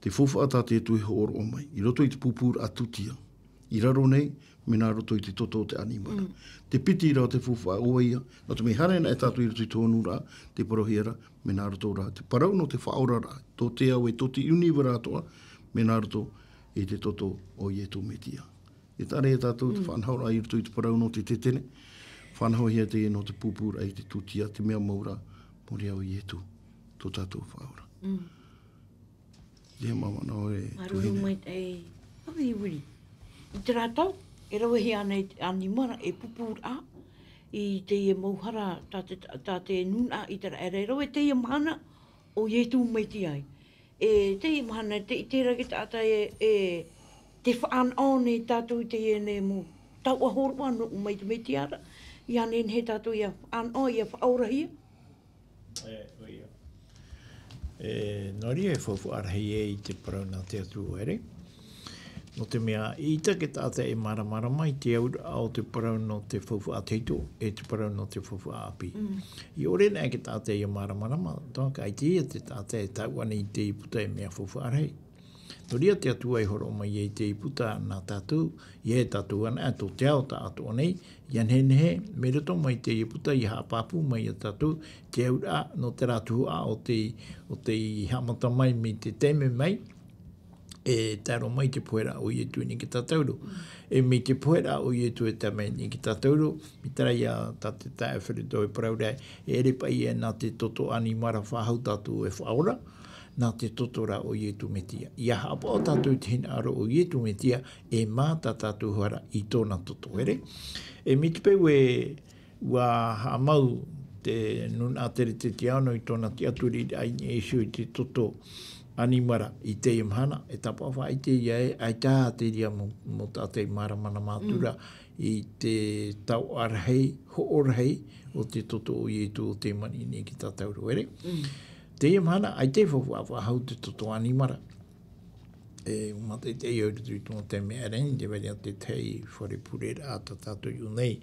Te faufaʻa tā te Atua i hōroʻa mai, i roto i te pūpūraʻa tūtia. I raro nei, mea nā roto i te toto o te ʻanimara. Te piti ra o te faufaʻa ʻo ia, nō te mea haere anaʻe tātou i roto i te hōnuraʻa, tē parauhia ra, mea nā roto ra, te parau nō te faʻaoraraʻa, tō te ao e tō te ʻunivera atoʻa, mea nā roto i te toto o Ietu Metia. E taʻa ra ia tātou te faʻanahoraʻa i roto i te parau nō te tētene, faʻanahohia teie nō te pūpūraʻa i te tūtia, te mea mau ra, mō te ao o Ietu, tō tātou Faʻaora. Te mea mana ʻore, Māuruuru tuahine. Maitaʻi, Papa Iwiri. I terā tau, e ravehia ana i te ʻanimara e pūpūraʻa i teie mau hara tā te, tā te nūnaʻa ʻĪteraʻera, e rave teie mahana ʻo Ietu Metia ai. E teie mahana, tē ʻite ra te taʻata e, e te faʻanaho nei tātou i teie nei mau tau ʻahuru nō ʻō mai te Metia ra, ʻia nehenehe tātou ʻia faʻanaho, ʻia faʻaorahia. E, ʻoia. E, nō reira e faufaʻa rahi ai te parau nā te Atua, ʻere. Nō te mea, ʻeita te taʻata e māramarama i te auraʻa o te parau nō te faufaʻa tahito, e te parau nō te faufaʻa ʻāpī. I ʻore anaʻe te taʻata ʻia māramarama, toa ka ʻite ia te taʻata e taʻu ana i te Ieputa e mea faufaʻa rahi. Nō reira te Atua i hōroʻa mai ai te Ieputa nā tātou, ʻia ʻē tātou anaʻe tō te ao taʻatoʻa nei, ʻia nehenehe, mai roto mai te Ieputa ʻia haʻapāpū mai ia tātou, te auraʻa nō terā tuhaʻa o te, o tei haʻamata mai mai te taime mai, e tae roa mai te poheraʻa o Ietu i niʻa i te tātauro. E mai te poheraʻa o Ietu e tae mai i niʻa i te tātauro, mai terā ia tā te taeaʻe Ferito e parau ra, e ʻere paʻi ia nā te toto ʻanimara faʻahou tātou e faʻaora, nā te toto ra o Ietu Metia. ʻIa haʻapaʻo tātou i te hinaʻaro o Ietu Metia, e mā tā tātou hara i tōna toto, ʻere. E mai te peu e, ʻua haʻamau te nūnaʻa Teretetiāno i tōna tiʻaturiraʻa i niʻa iho i te toto ʻanimara i teie mahana, e tāpaʻo faʻaʻite ia ē, ʻaita te reira mau, mau taʻata i māramarama atu ra i te tauʻarahi, hoʻorahi o te toto o Ietu o tei mani i niʻa i te tātauro, ʻere. Teie mahana, ʻaita e faufaʻa faʻahou te toto ʻanimara. E, ʻua mātaʻitaʻi au i roto i tōna taime ʻarengi, tē vai ra te tahi fare pureraʻa tā tātou i ʻō nei,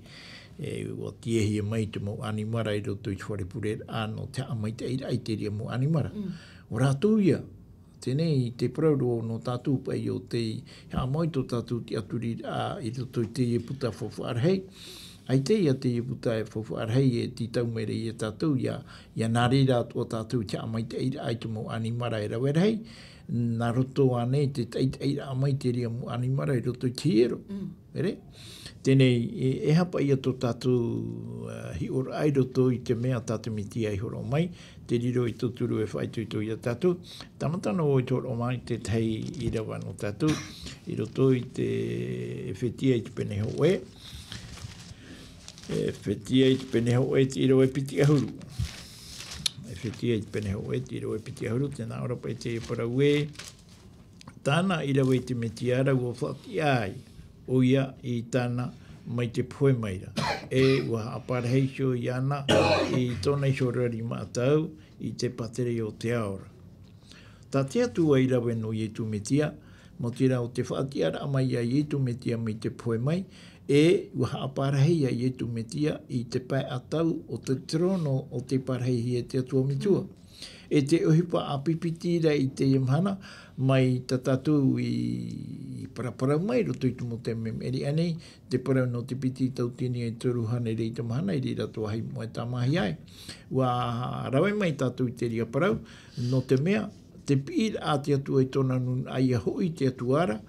e, ʻua tiʻahia mai te mau ʻanimara i roto i te fare pureraʻa nō te haʻamaitaʻiraʻa i te reira mau ʻanimara. ʻO rātou ia, teie nei te parau roa nō tātou paʻi ʻo tei haʻamau i tō tātou tiʻaturiraʻa i roto i te Ieputa faufaʻa rahi, ʻAita ia te Ieputa e faufaʻa rahi e tītau mai ra ia tātou, ia, ia nā reira atoʻa tātou te haʻamaitaʻiraʻa i te mau ʻanimara e rave rahi, nā roto ānei i te taʻitaʻiraʻa mai te reira mau ʻanimara i roto i te hiero. Mm. Ere? Teie nei, e, e aha paʻi ia tō tātou, ā, hiʻoraʻa i roto i te mea tā te Mesia i hōroʻa mai, te riro i te turu e faʻaitoito ia tātou. Tāmata noa i te hōroʻa mai tētahi ʻīrava nō tātou, i roto i te Efetia i te pene hōʻē. Efetia i te pene hōʻē, te ʻīrava e piti ʻahuru. Efetia i te pene hōʻē, te ʻīrava e piti ʻahuru, tē nā ʻō ra paʻi te parau ē. Tāna i rave i te Mesia ra ʻua faʻatiʻa ai ʻoia i tāna mai te pohe mai ra. E ʻua haʻaparahi iho iāna i tōna iho rari māʻa tau i te pātireia o te ao ra. Tā te Atua i rave nō Iesu Mesia, mau terā ʻo te faʻatiʻaraʻa mai ia Iesu Mesia mai te pohe mai, e ʻua haʻaparahi ia Iesu Mesia i te pae ʻatau o te terōno o tei parahihia e te Atua Metua. E te ʻohipa ʻāpipiti ra i teie mahana, mai tā tātou i, i paraparau mai roto i te mau taime maʻiri aʻe nei, te parau nō te piti tauatini e toru hānere i te mahana, i reira tō vāhi moʻa e tāmāhia ai. ʻUa rave mai tātou i te reira parau, nō te mea, te piʻiraʻa a te Atua i tōna nūnaʻa ia hoʻi te Atua ra,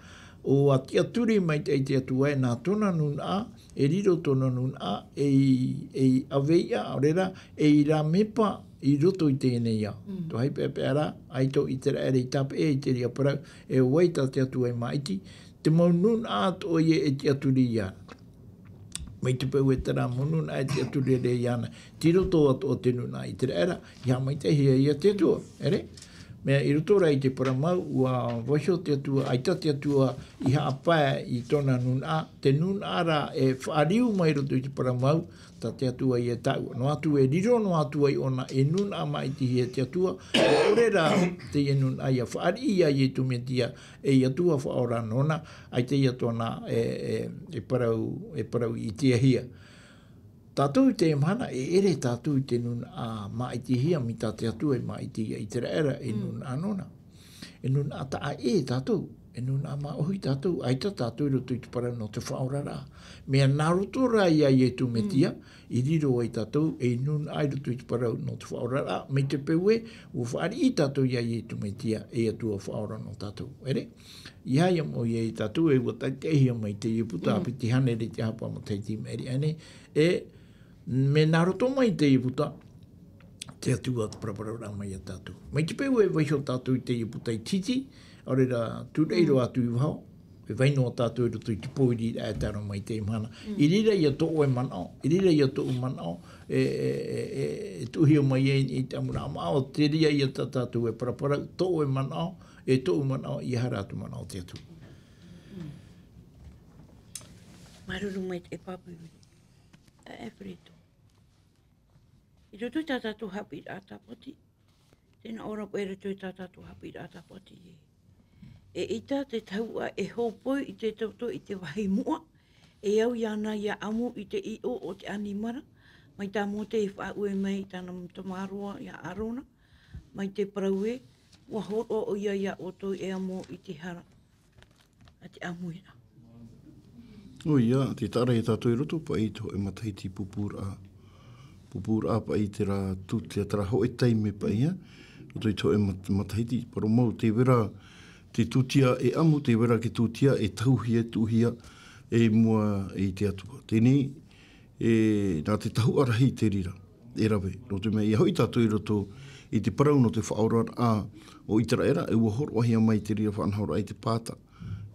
ʻua tiʻaturi maitaʻi te Atua e nā tōna nūnaʻa, e riro tōna nūnaʻa, ei, ei ʻave iʻa, ʻaore rā, ei rāmepa i roto i teie nei ao. Mm. Tō hai peʻapeʻa rā, ʻaita ʻo ʻĪteraʻera i tāpeʻa i te reira parau, e ʻo vai tā te Atua e māʻiti, te mau nūnaʻa atoʻa ia e tiʻaturi iāna. Mai te peu e terā mau nūnaʻa e tiʻaturi ra iāna, tei roto atoʻa te nūnaʻa ʻĪteraʻera, i haʻamaitaʻihia ia te Atua, ere? Mea i roto rā i te parau mau, ʻua vaiiho te Atua, ʻaita te Atua i haʻapae i tōna nūnaʻa, te nūnaʻa rā e faʻariu mai roto i te parau mau, tā te Atua ia e taʻua. Noa atu e riro noa atu ai ʻōna e nūnaʻa māʻitihia e te Atua, ʻaore rā teie nūnaʻa ia fāriʻi ia Iesu Mesia, ei Atua Faʻaora nōna, ʻaita ia tōna e, e, e parau, e parau i ʻitehia. Tātou i teie mahana, e ʻere tātou i te nūnaʻa māʻitihia mai tā te Atua e māʻiti ia ʻĪteraʻera, e Mm. nūnaʻa nōna. E nūnaʻa taʻa ʻē tātou, e nūnaʻa māʻohi tātou, ʻaita tātou i roto i te parau nō te faʻaoraraʻa. Mea nā roto rā ia Iesu Mm. Mesia, i riro ai tātou, ei nūnaʻa i roto i te parau nō te faʻaoraraʻa, mai te peu ē, ʻua fāriʻi tātou ia Iesu Mesia, ei Atua Faʻaora nō tātou. Ere? I haʻamau ia tātou, e ʻua taʻitaʻihia mai te Ieputa, Mm. piti hānere i te haʻapaʻo matahiti maʻiri aʻe nei, e mea nā roto mai te Ieputa, te Atua te paraparau ra mai ia tātou. Mai te peu e vaiiho tātou i te Ieputa i te hiti, ʻaore rā tūraʻi Mm. roa atu i vaho, e vai noa tātou i roto i te pōiri ra e tae roa mai i teie mahana. Mm. I reira ia tō ʻoe manaʻo, i reira ia tōʻu manaʻo, e, e, e, e, e tuʻuhia mai ai i te ʻamuraʻa māʻa, ʻo te reira ia tā tātou e paraparau, tō ʻoe manaʻo, e tōʻu manaʻo, ʻeiaha rā te manaʻo o te Atua. Mm. Māuruuru maitaʻi e Pāpū. E, e Firitu. I roto i tā tātou haʻapiʻiraʻa tāpati, tē nā ʻō ra paʻi i roto i tā tātou haʻapiʻiraʻa tāpati ē. E ʻita te tahuʻa e hōpoi i te toto i te vāhi moʻa, e au iāna ia ʻamu i te ʻiʻo o te ʻanimara, mai tā Mōte i faʻaue mai i tāna tamaroa ia ʻĀrona, mai te parau ē, ʻua hōroʻa ʻoia ia ʻoutou e ʻamu i te hara a te ʻāmuiraʻa. ʻOia, tē taʻa ra ia tātou i roto paʻi i te hōʻē matahiti pūpūraʻa. Pūpūraʻa paʻi terā tūtia, terā hōʻē taime paʻi, ā. Roto i te hōʻē mat-, matahiti, parau mau, tē vai ra te tūtia e ʻamu, tē vai ra te tūtia e tahuhia, e tuʻuhia, i mua i te Atua. Teie nei, e, nā te tahuʻa rahi te reira, e rave. Nō te mea, ʻia hoʻi tātou i roto i te parau nō te faʻaoraraʻa o ʻĪteraʻera, e ʻua hōroʻahia mai te reira faʻanahoraʻa i te pāta.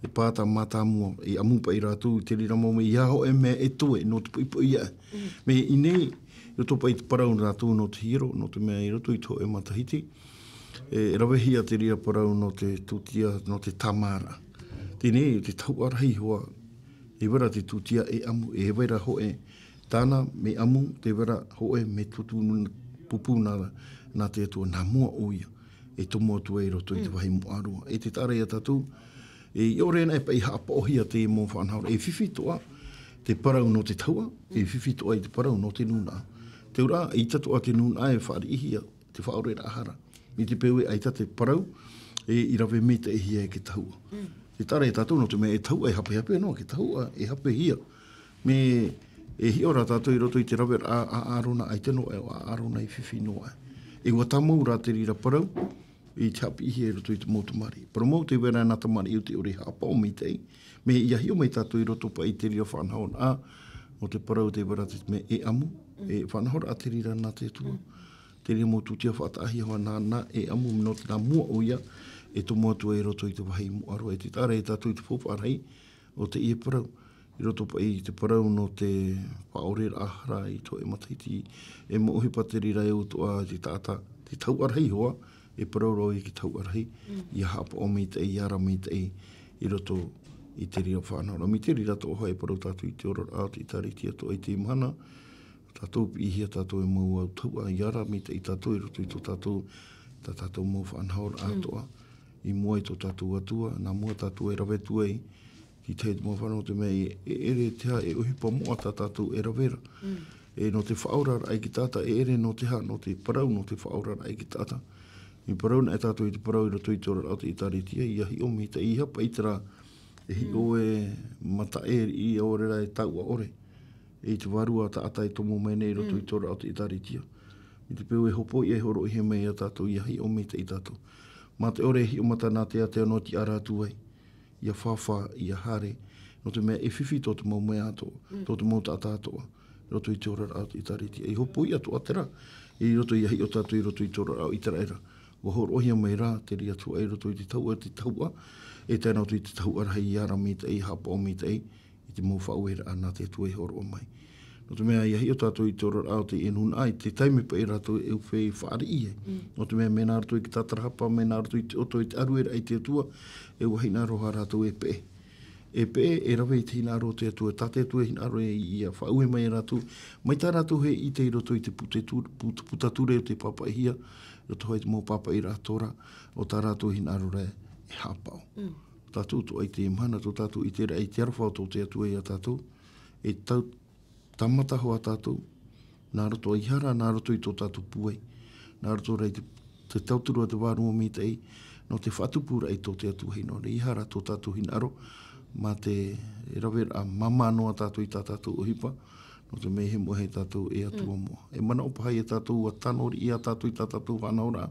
E pāta mātāmua, i ʻamu paʻi rātou i te reira mau mea, ʻeiaha hōʻē mea e toe, nō te poʻipoʻi aʻe. Mm. Mea i ʻō nei, i roto paʻi i te parau rātou nō te hiero, nō te mea i roto i te hōʻē matahiti, e, e ravehia te reira parau nō te tūtia, nō te tāmāraʻa. Teie nei, te tahuʻa rahi hoʻi, e vai ra te tūtia e ʻamu, e vai ra hōʻē tāna mea ʻamu, tē vai ra hōʻē mea tūtū pūpū nā, nā te Atua, nā mua ʻoia, e tomo atu ai i roto i te Mm. vāhi moʻa roa. E tē taʻa ra ia tātou, e, ʻia ʻore anaʻe paʻi haʻapaʻohia te mau faʻanahoraʻa, e fifi atoʻa te parau nō te tahuʻa, e fifi atoʻa i te parau nō te nūnaʻa. Te auraʻa, ʻaita atoʻa te nūnaʻa e fāriʻihia, te faʻaoreraʻa hara. Mai te peu ē ʻaita te parau, e, i rave maitaʻihia e te tahuʻa. Mm. Tē taʻa ra ia tātou nō te mea e tahuʻa e hapehape noa, te tahuʻa e hapehia. Mea, E hiʻo rā tātou i roto i te raveraʻa a Arona, ʻaita noa ʻe ʻo Arona i fifi noa ʻe. E ʻua tāmau rā te reira parau, i te haʻapiʻihia i roto i te mau tamariʻi. Parau mau tē vai ra nā tamariʻi o te ʻore haʻapaʻo maitaʻi. Mea ʻia hiʻo mai tātou i roto paʻi i te reira faʻanahoraʻa, nō te parau tē vai ra te mea e ʻamu, e faʻanahoraʻa te reira nā te Atua. Te reira mau tūtia faʻataʻahia hoʻi nā, nā e ʻamu nō te nā mua ʻoia, e tomo atu ai i roto i te vāhi moʻa roa, e te taʻa ra e tātou i te faufaʻa rahi, o teie parau. I roto paʻi i te parau nō te faʻaoreraʻa hara i te hōʻē matahiti, e mau ʻohipa te reira e utuʻa te taʻata, te tahuʻa rahi hoʻi, e parau roa i te tahuʻa rahi, ʻia haʻapaʻo maitaʻi, ʻia ara maitaʻi, i roto i te reira faʻanahoraʻa. Mai te reira atoʻa hoʻi e parau tātou i te oraraʻa o te ʻĒtārētia atoʻa i teie mahana, tātou piʻihia tātou e mau tahuʻa, ʻia ara maitaʻi tātou i roto i tō tātou, tā tātou mau faʻanahoraʻa atoʻa, i mua i tō tātou Atua, nā mua tātou e rave atu ai, i te mau fānau, te mea e, e ʻere te aha e ʻohipa moʻa tā tātou e rave ra. E nō te faʻaoraraʻa i te taʻata, e ʻere nō te aha, nō te parau, nō te faʻaoraraʻa i te taʻata. I parau na e tātou i te parau i roto i te oraraʻa o te ʻĒtārētia, ʻia hiʻo maitaʻi, ʻeiaha paʻi terā e hiʻo e mataʻi, ʻaore rā e taua ʻore. I te vārua taʻata e tomo mai nei i roto i te oraraʻa o te ʻĒtārētia. I te peu e hopoiʻa e hōroʻahia mai ia tātou, ʻia hiʻo maitaʻi tātou. Mā te ʻore e hiʻo mata nā te ātea noa te ara atu ai. ʻIa fāfā, ʻia haere. Nō te mea e fifi tō te mau mea atoʻa, tō te mau taʻata atoʻa. I roto i te oraraʻa o te ʻĒtārētia. I hopoiʻa atoʻa terā, i roto ʻia hiʻo tātou i roto i te oraraʻa o ʻĪteraʻera. ʻUa hōroʻahia mai rā, te reira atu ai i roto i te tahuʻa, te tahuʻa, e tae noa atu i te tahuʻa rahi ʻia ara maitaʻi, haʻapaʻo maitaʻi, i te mau faʻaueraʻa nā te Atua e hōroʻa mai. Nō te mea ʻia hiʻo tātou i te oraraʻa o teie nūnaʻa, i te taime paʻi rātou e ʻufe i fāriʻi ai. Nō te mea, mea nā roto i te tātarahapa, mea nā roto i te ʻoto, i te ʻārueraʻa i te Atua, e ʻua hinaʻaro hoʻi rātou e peʻe. E peʻe, e rave i te hinaʻaro o te Atua, tā te Atua e hinaʻaro e, ʻia faʻaue mai ia rātou. Mai tā rātou hei ʻite i roto i te puta tu-, put-, puta ture o te pāpaʻihia, i roto hoʻi i te mau pāpaʻiraʻa Torah, ʻo tā rātou hinaʻaro ra e haʻapaʻo. Tātou atoʻa i teie mahana, tō tātou ʻiteraʻa i te aroha o tō te Atua ia tātou, e tau-, tāmata hoʻi tātou, nā roto i hara, nā roto i tō tātou pūai, nā roto rā i te, te tauturu a te Vārua Maitaʻi, nō te faʻatupuraʻa i tō te Atua hinaʻaro, ʻeiaha rā tō tātou hinaʻaro, mā te raveraʻa māmā noa tātou i tā tātou ʻohipa, nō te mea e hiʻo mai tātou e Atua moʻa. E manaʻo paha ia tātou, ʻua tano riʻi ia tātou i tā tātou faʻanahoraʻa,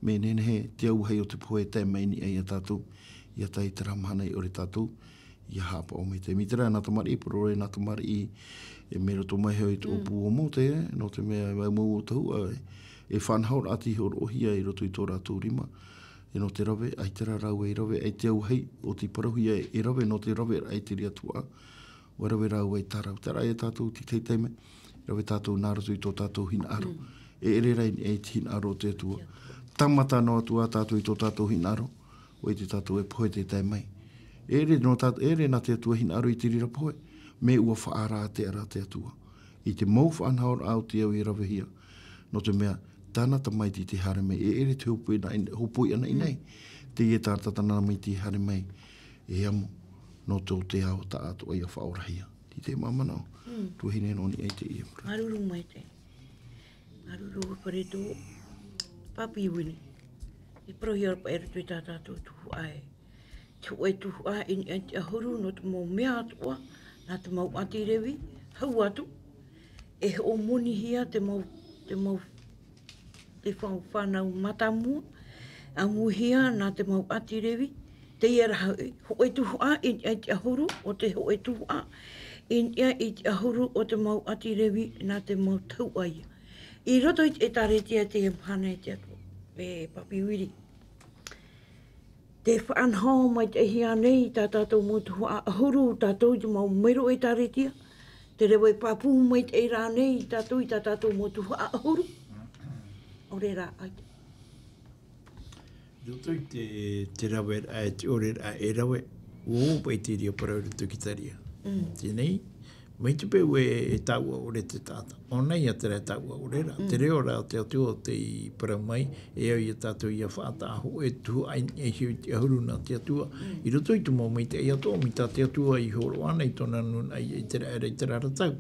mea nehenehe te auahi o te pohe e tae mai i niʻa ia tātou, ʻia tae i terā mahana e ʻore tātou, ʻia haʻapaʻo maitaʻi. Mai terā nā tamariʻi, parau ra nā tamariʻi, e mai roto mai hoʻi i te ʻōpū o Mōte, nō te mea, e mau tahuʻa, e, e faʻanahoraʻa tei hōroʻahia i roto i tō rātou rima, e nō te rave, ʻaita rā rāua i rave, ʻaita te auahi, ʻo tei parauhia e rave, nō te raveraʻa i te reira tuhaʻa, ʻua rave rāua i tārau. Terā ia tātou, te tahi taime, rave tātou nā roto i tō tātou hinaʻaro. E ʻere rā i niʻa i te hinaʻaro o te Atua. Tāmata noa atu ā tātou i tō tātou hinaʻaro, ʻua ʻite tātou e pohe tē tae mai. E ʻere nō tā-, e ʻere nā te Atua hinaʻaro i te reira pohe, mea ʻua faʻaara atu ra te Atua. I te mau faʻanahoraʻa o te au i ravehia. Nō te mea, tāna tamaiti tei haere mai, e ʻere te hopoiʻa anaʻe-, hopoiʻa anaʻe nei. Teie tā tāna tamaiti haere mai, e amo, nō tō te ao taʻatoʻa ʻia faʻaorahia. Tei te mau manaʻo, tuahine nō niʻa i teie parau. Māuruuru maitaʻi. Māuruuru Pareto, Papi Wini. I parauhia ra paʻi i roto i tā tātou tuhaʻa e. Te hōʻē tuhaʻa i niʻa i te ʻahuru nō te mau mea atoʻa, nā te mau ʻāti Revi, hau atu, e hoʻomonihia te mau, te mau, te fā-, fānau mātāmua, ʻamuhia nā te mau ʻāti Revi, teie rā hoʻi, hōʻē tuhaʻa i niʻa i te ʻahuru o te hōʻē tuhaʻa, i niʻa i te ʻahuru o te mau ʻāti Revi nā te mau tahuʻa ia. I roto i te ʻĒtārētia teie mahana e te Atua, e Papi Wiri. Tē faʻanaho maitaʻihia nei tā tātou mau tuhaʻa ʻahuru, tātou i te mau mero ʻĒtārētia. Te rave pāpū maitaʻi rā nei tātou i tā tātou mau tuhaʻa ʻahuru. ʻAore rā, ʻaita. I roto i te, te raveraʻa, e te ʻoreraʻa e rave, ʻua ō paʻi te reira parau i roto i te Taria. Teie nei, mai te peu e, e taua ʻore te taʻata. ʻOna ia terā e taua ʻore ra. Te reo ra o te Atua tei parau mai, e au ia tātou ʻia faʻataʻa hōʻē tuhaʻa i niʻa iho i te ʻahuru nā te Atua. I roto i te mau maitaʻi atoʻa, mai tā te Atua i hōroʻa ana i tōna nūnaʻa ia ʻĪteraʻera i terā ra tau.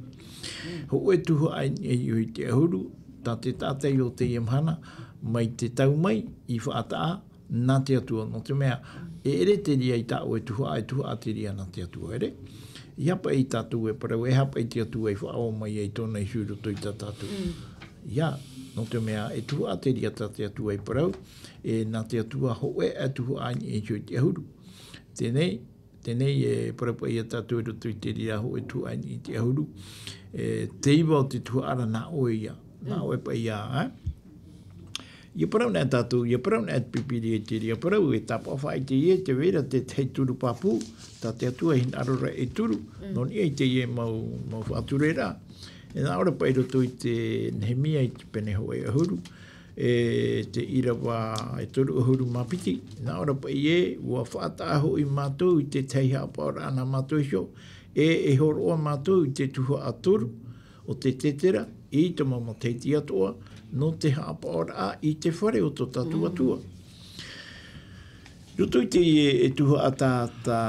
Hōʻē tuhaʻa i niʻa iho i te ʻahuru, tā te taʻata o teie mahana, mai te tau mai, i faʻataʻa, nā te Atua, nō te mea, e ʻere te reira i taʻu e tuhaʻa, e tuhaʻa te reira nā te Atua, ʻere? ʻEiaha paʻi tātou e parau, ʻeiaha paʻi te Atua i faʻaō mai ai tōna iho i roto i tā tātou. Mm. ʻEiaha, nō te mea, e tuhaʻa te reira tā te Atua i parau, e nā te Atua hōʻē ā tuhaʻa i niʻa iho i te ʻahuru. Teie, teie e parau paʻi ia tātou i roto i te reira hōʻē tuhaʻa i niʻa i te ʻahuru. E, te iva o te tuhaʻa ra nā ʻoe ia. Nā Mm. ʻoe paʻi ia, ā? ʻIa parau na tātou, ʻia parau na te Pīpīria i te reira parau, e tāpaʻo faʻaʻite ē, tē vai ra te tahi turu pāpū, tā te Atua e hinaʻaro ra e turu, Mm. nō niʻa i teie mau, mau faʻatureraʻa. E nā ʻō ra paʻi i roto i te Nehemia i te pene hōʻē ʻahuru, e te ʻīrava e toru ʻahuru mā piti, nā ʻō ra paʻi ē, ʻua faʻataʻa hoʻi mātou i te tahi haʻapaʻoraʻa nā mātou iho, e, e hōroʻa mātou i te tuhaʻa toru o te tētera, i te mau matahiti atoʻa, nō te haʻapaʻoraʻa i te fare o tō tātou Mm. Atua. Roto i te, e, e tuhaʻa tā, tā,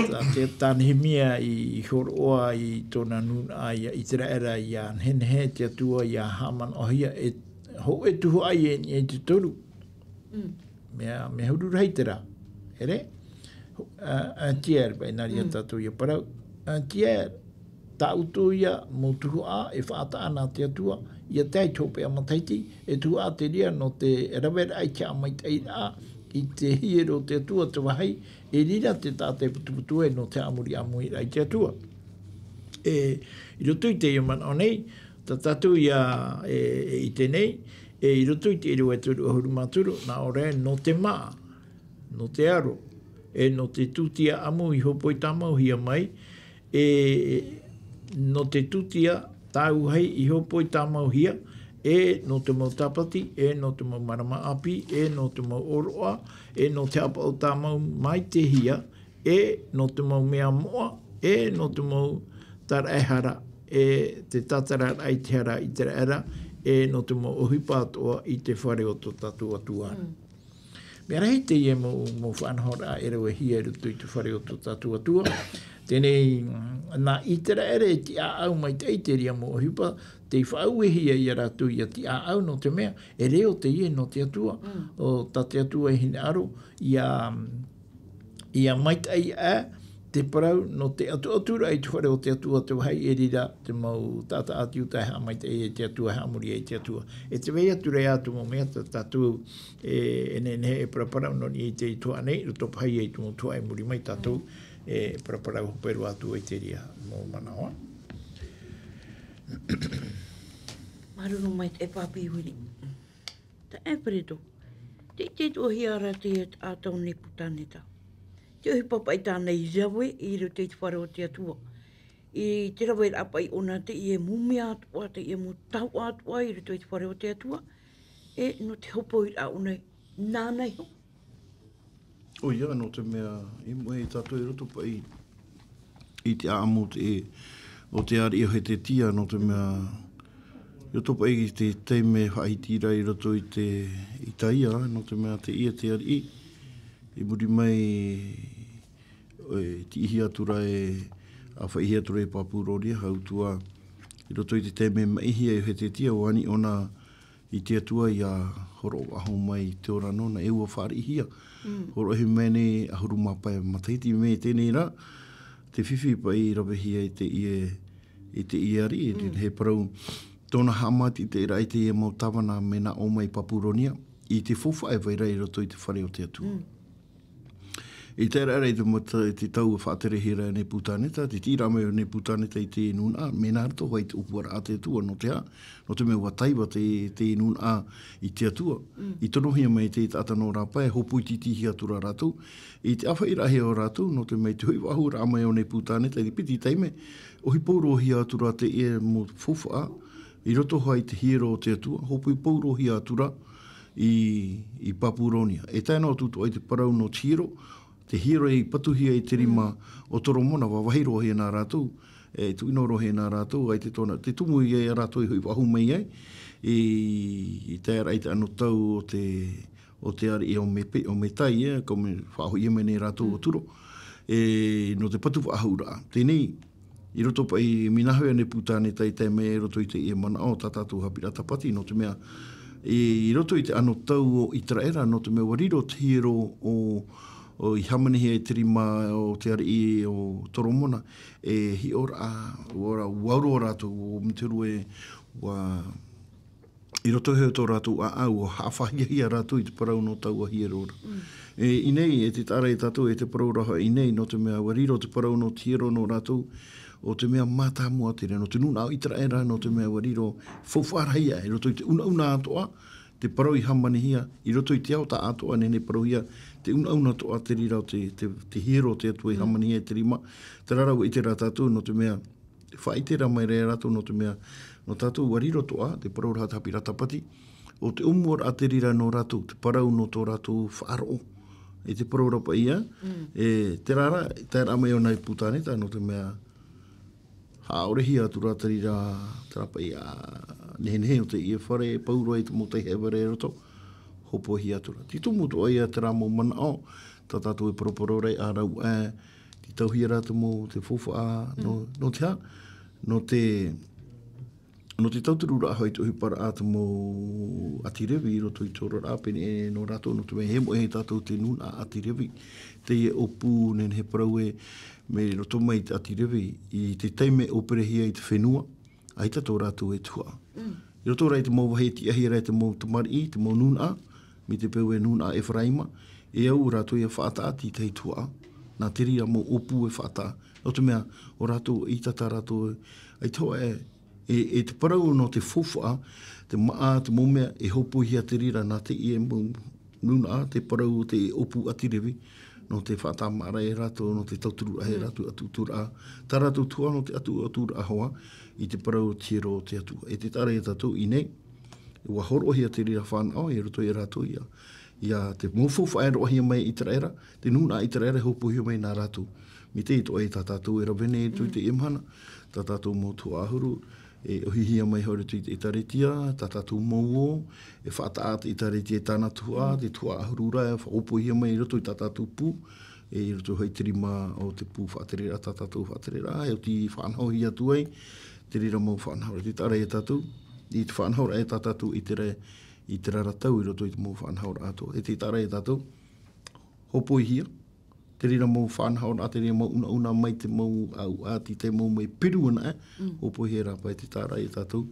tā, tā, tā Nehemia i, i hōroʻa i tōna nūnaʻa ia ʻĪteraʻera, ʻia nehenehe te Atua ʻia haʻamanaʻohia, e, hōʻē tuhaʻa i niʻa i te toru. Mm. Mea, mea huru rahi terā. ʻEre? Ā, ā, tiaʻi, paʻi nā reira Mm. tātou ʻia parau. Ā, tiaʻi, tā ʻoutou ia mau tuhaʻa e faʻataʻa nā te Atua, ʻia tae i te hopeʻa matahiti, e tuhaʻa te reira nō te raveraʻa i te haʻamaitaʻiraʻa i te hiero o te Atua te vāhi, e riro te taʻata e putuputu ai nō te haʻamuriʻamuriraʻa i te Atua. E, i roto i teie manaʻo nei, tā tātou ia, e, e ʻite nei, e, i roto i te ʻīrava e toru ʻahuru mā toru, nā ʻō ra, nō te māʻa, nō te aro, e nō te tūtia ʻamu i hōpoi tāmauhia mai, e nō te tūtia tāuahi i hōpoi tāmauhia, e nō te mau tāpati, e nō te mau marama ʻāpī, e nō te mau ʻōroʻa, e nō te haʻapaʻo tāmau maitaʻihia, e nō te mau mea moʻa, e nō te mau tāraʻehara, e te tātararaʻa i te hara ʻĪteraʻera, e nō te mau ʻohipa atoʻa i te fare o tō tātou Atua. Mm. Mea rahi teie mau, mau faʻanahoraʻa e ravehia i roto i te fare o tō tātou Atua. Teie, mm, nā ʻĪteraʻera e tiʻaʻau maitaʻi i te reira mau ʻohipa, tei faʻauehia ia rātou ʻia tiʻaʻau nō te mea, e reo teie nō te Atua. Mm. ʻO tā te Atua e hinaʻaro, ʻia, mm, ʻia maitaʻi aʻe te parau nō te ʻatuʻaturaʻa i te fare o te Atua te vāhi e riro te mau taʻata ʻāti Iuta e haʻamaitaʻi ai i te Atua, e haʻamori ai i te Atua. E tē vai atu ra ā te mau mea tā tātou e, e nehenehe e paraparau nō niʻa i te tuhaʻa nei, roto paʻi i te mau tuhaʻa i muri mai tātou e paraparau hope roa atu i te reira mau manaʻo. Māuruuru maitaʻi e Pāpī Uiri. Taeaʻe Pereto, tē ʻite atoʻahia ra teie taʻata ʻo Nepukaneta. Te ʻohipa paʻi tāna i rave i roto i te fare o te Atua. I te raveraʻa paʻi ʻōna teie mau mea atoʻa, teie mau taoʻa atoʻa i roto i te fare o te Atua, e nō te hopoiraʻa ʻōna nāna iho. ʻOia, nō te mea, i mua ia tātou i roto paʻi i te ʻāʻamu o te, o te ariʻi o Hezekia, nō te mea, i roto paʻi i te taime faʻahiti ra i roto i te Itaia, nō te mea teie te ariʻi, i muri mai, e, tiʻihia atu ra e, ʻāfaʻihia atu ra e Papuronia, hau atu ā, i roto i te taime maʻihia e Hezekia, ʻua ani ʻōna i te Atua ʻia hōroʻa faʻahou mai i te ora nōna, e ʻua fāriʻihia. Mm. Hōroʻahia mai nei ʻahuru mā pae matahiti, mai teie nei rā, te fifi paʻi i ravehia i teie, i teie ariʻi, Mm. he parau, tōna haʻamaitaʻiraʻa i teie mau tāvana mea nā ʻō mai Papuronia, i te faufaʻa e vai ra i roto i te fare o te Atua. Mm. I te reira i te mata-, i te tau e faʻaterehia ra e Nepukaneta, te tiʻaraʻa mai o Nepukaneta i te nūnaʻa, mea nā roto hoʻi i te ʻōpuaraʻa a te Atua, nō te aha, nō te mea ʻua taiva te, te nūnaʻa i te Atua. Mm. I tonohia mai te taʻata nō rāpae, hōpoi tītīhia atu ra rātou. I te ʻāfaʻiraʻahia o rātou, nō te mea i te hoʻi faʻahou raʻa mai o Nepukaneta, i te piti taime, ʻohi paurohia atu ra teie mau faufaʻa, i roto hoʻi i te hiero o te Atua, hōpoi paurohia atu ra, i, i Papuronia. E tae noa atu atoʻa i te parau nō te hiero, te hiero i patuhia i te rima Mm. o Toromona, vāvāhi roa hia nā rātou, e tuʻino roa hia nā rātou, ʻaita tōna, te tumu ia rātou i hoʻi faʻahou mai ai, i, i tae ra i te anotau o te, o te ariʻi o Mepe-, o Metai, e, ka mea faʻahoʻi mai nei rātou Mm. o Turo, e, nō te patu faʻahouraʻa. Teie nei, i roto paʻi, mea nā hea Nepukaneta i tae mai i roto i teie manaʻo tā tātou haʻapiʻiraʻa tāpati, nō te mea, i, i roto i te anotau o Iteraera, nō te mea ʻua riro te hiero o, ʻo i hāmanihia e te rima o te ariʻi o Toromona, e hiʻoraʻa, ʻua ra-, ʻua uru rātou, ʻo Muturu e, ʻua, i roto hia tō rātou ʻāʻau, ʻua haʻafaʻahiahia rātou i te parau nō taua hiero ra. Mm. E, i nei, e te taʻa ra ia tātou, e te parau ra hoʻi i nei, nō te mea ʻua riro te parau nō te hiero nō rātou, ʻo te mea mātāmua te reira, nō te nūnaʻa o Iteraera, nō te mea ʻua riro faufaʻa rahi aʻe, i roto i te unauna atoʻa, te parau i hāmanihia, i roto i te ao tāʻātoʻa, nehenehe e parauhia, te unauna atoʻa te reira o te, te, te hiero o te Atua i Mm. hāmanihia e te rima. Terā rā ʻua ʻite ra tātou, nō te mea, faʻaʻite ra mai ra ia rātou, nō te mea, nō tātou ʻua riro atoʻa, te parau ra te haʻapiʻiraʻa tāpati, ʻo te ʻōmuaraʻa te reira nō rātou, te parau nō tō rātou faʻaroʻo. E te parau ra paʻi ïa, Mm. e, terā rā, tae ra mai ʻōna i Pūtaneta, nō te mea, haʻaorehia atu ra te reira, terā paʻi ā, nehenehe o teie fare, pauroa i te mau taihaʻevare i roto, hōpoihia atu ra. Te tumu atoʻa ïa terā mau manaʻo, tā tātou e poroporo ra, ā rāua, e, te tauhia ra te mau, te faufaʻa, nō, Mm. nō te aha, nō te, nō te tautururaʻa hoʻi te ʻohiparaʻa te mau ʻāti Revi i roto i te oraraʻa pēnei nō rātou, nō te mea e moʻe ia tātou te nūnaʻa ʻāti Revi. Teie ʻōpū nehenehe e parau e, mai roto mai te ʻāti Revi, i te taime e ʻōperehia i te fenua, ʻaita tō rātou e tuhaʻa. Mm. I roto rā i te mau vāhi e tiʻahia ra e te mau tamariʻi, te mau nūnaʻa, mai te peu e nūnaʻa Efaraima, e au rātou ʻia faʻataʻa i te tahi tuhaʻa, nā te reira mau ʻōpū e faʻataʻa. Nō te mea, ʻo rātou ʻaita tā rātou, ʻaita hoʻi e, e, e te parau nō te faufaʻa, te māʻa, te mau mea, e hōpoihia te reira nā teie mau nūnaʻa, te parau o te ʻōpū ʻāti Revi, nō te faʻatāmāʻaraʻa ia rātou, nō te tautururaʻa ia Mm. rātou, ʻatuʻaturaʻa. Tā rātou tuhaʻa nō te ʻatuʻaturaʻa hoʻi, i te parau o te hiero o te Atua. E te taʻa ra ia tātou i nei, ʻua hōroʻahia te reira fānaʻo, i roto ia rātou ïa. ʻIa te mau faufaʻa e roaʻahia mai e Iteraera, te nūnaʻa Iteraera e hōpoihia mai nā rātou. Mai teie atoʻa ïa tā tātou e rave nei i roto i Mm. teie mahana, tā tātou mau tuhaʻa ʻahuru, e ʻohihia mai hoʻi i roto i te ʻĒtārētia, tā tātou mau ō, e faʻataʻa te ʻĒtārētia i tāna tuhaʻa, Mm. te tuhaʻa ʻahuru ra, e faʻahōpoihia mai i roto i tā tātou pū, e i roto hoʻi i te rima o te pū faʻatereraʻa, tā tātou faʻatereraʻa, e oti faʻanahohia atu ai, te reira mau faʻanahoraʻa, te taʻa ra ia tātou, i te faʻanahoraʻa e tā tātou i te ra-, i terā ra tau i roto i te mau faʻanahoraʻa atoʻa. E te taʻa ra ia tātou, hōpoihia, te reira mau faʻanahoraʻa, te reira mau unauna mai te mau ʻāuʻa, tītau mau mea peru ana, e, Mm. hōpoihia rā paʻi te taʻa ra ia tātou,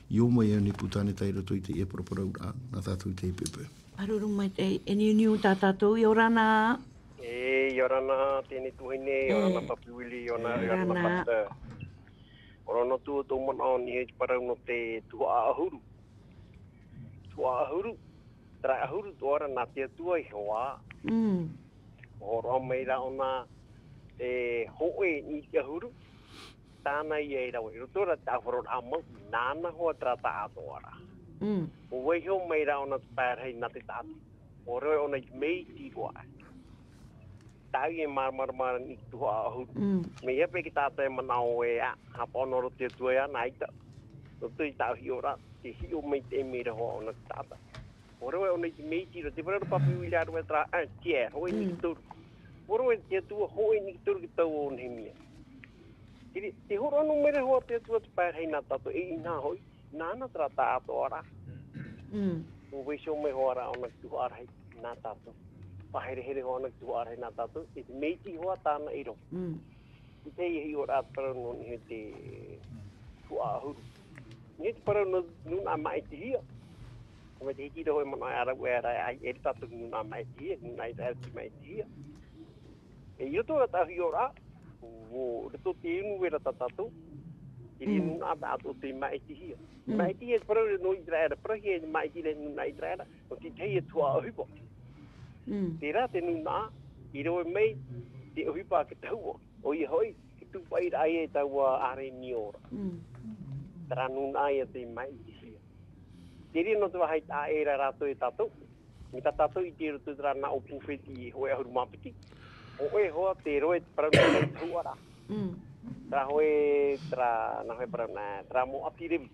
i ō mai i ʻō nei Pūtaneta i roto i teie paraparauraʻa, nā tātou i teie poʻipoʻi. Māuruuru maitaʻi, e niuniu tā tātou, ʻia ora na. E, ʻia ora na, teie nei tuahine, ʻia ora na E. Papi Willie, ʻia ora na, ʻia ora na ʻia ora na. Pastor. ʻOia noa atu tō manaʻo i niʻa i te parau nō te tuhaʻa ʻahuru. Tuhaʻa ʻahuru, terā ʻahuru atoʻa ra nā te Atua iho ā. Mm. ʻUa hōroʻa mai ra ʻōna e hōʻē i te ʻahuru, tāna ïa e rave. I roto ra te ʻāfaroraʻa mau, nāna hoʻi terā taʻatoʻaraʻa. Mm. ʻUa vaiiho mai ra ʻōna te pae rahi nā te taʻata. ʻUa rave ʻōna i te mea iti roa. Tāʻu e māramarama ra i te tuhaʻa ʻahuru. Mm. Mea ʻia pē te taʻata e manaʻo ē, ā, haʻapaʻo noa ra te Atua iāna, ʻaita. Roto i tāʻu hiʻoraʻa, te hiʻo maitaʻi mai ra hoʻi ʻōna te taʻata. ʻUa rave ʻōna i te mea iti roa, te parau ra Papi Willie, ʻua rave terā, ā, tiaʻi, hōʻē i niʻa i Mm. te toru. ʻUa rave te Atua, hōʻē i niʻa i te toru te tau o Nehemia. Te re-, tē hōroʻa noa mai ra hoʻi te Atua te pae rahi nā tātou, e inaha hoʻi, nāna terā taʻatoʻaraʻa. Mm. ʻUa vaiiho mai hoʻi ra ʻōna i te tuhaʻa rahi nā tātou. Faʻaherehere hoʻi ʻōna i te tuhaʻa rahi nā tātou, e te mea iti hoʻi tāna i rave. Mm. I teie hiʻoraʻa te parau nō niʻa i te tuhaʻa ʻahuru. Niʻa i te parau nō, nūnaʻa māʻitihia. Ko te hiti ra hoʻi manaʻo e ʻāraʻi ra, ʻaita e tātou nūnaʻa māʻitihia, nūnaʻa i te māʻitihia. E i roto ra tāʻu hiʻoraʻa, ʻo, roto i te ʻunivera tā tātou, i te Mm. nūnaʻa tā tātou tei māʻitihia. Mm. Māʻitihia te parau nō Iteraera, parauhia e māʻitihia nūnaʻa Iteraera, nō te tahi atu ā ʻohipa. Mm. Terā te nūnaʻa, i rave mai te ʻohipa a te Atua. ʻOia hoʻi, te tūpaʻiraʻa ia i taua ʻāreʻa niora. Mm. Terā nūnaʻa ia tei māʻitihia. Te reira nō te vāhi taʻa ʻē ra rātou e tātou. Mai tā tātou i ʻite i roto i terā nā ʻōpū piti, hōʻē ʻahuru mā piti. Hōʻē hoʻi te rave te parau nō te tuhaʻa ra. Mm. Terā hōʻē, terā, nā hōʻē parau nā, terā mau ʻāti Revi.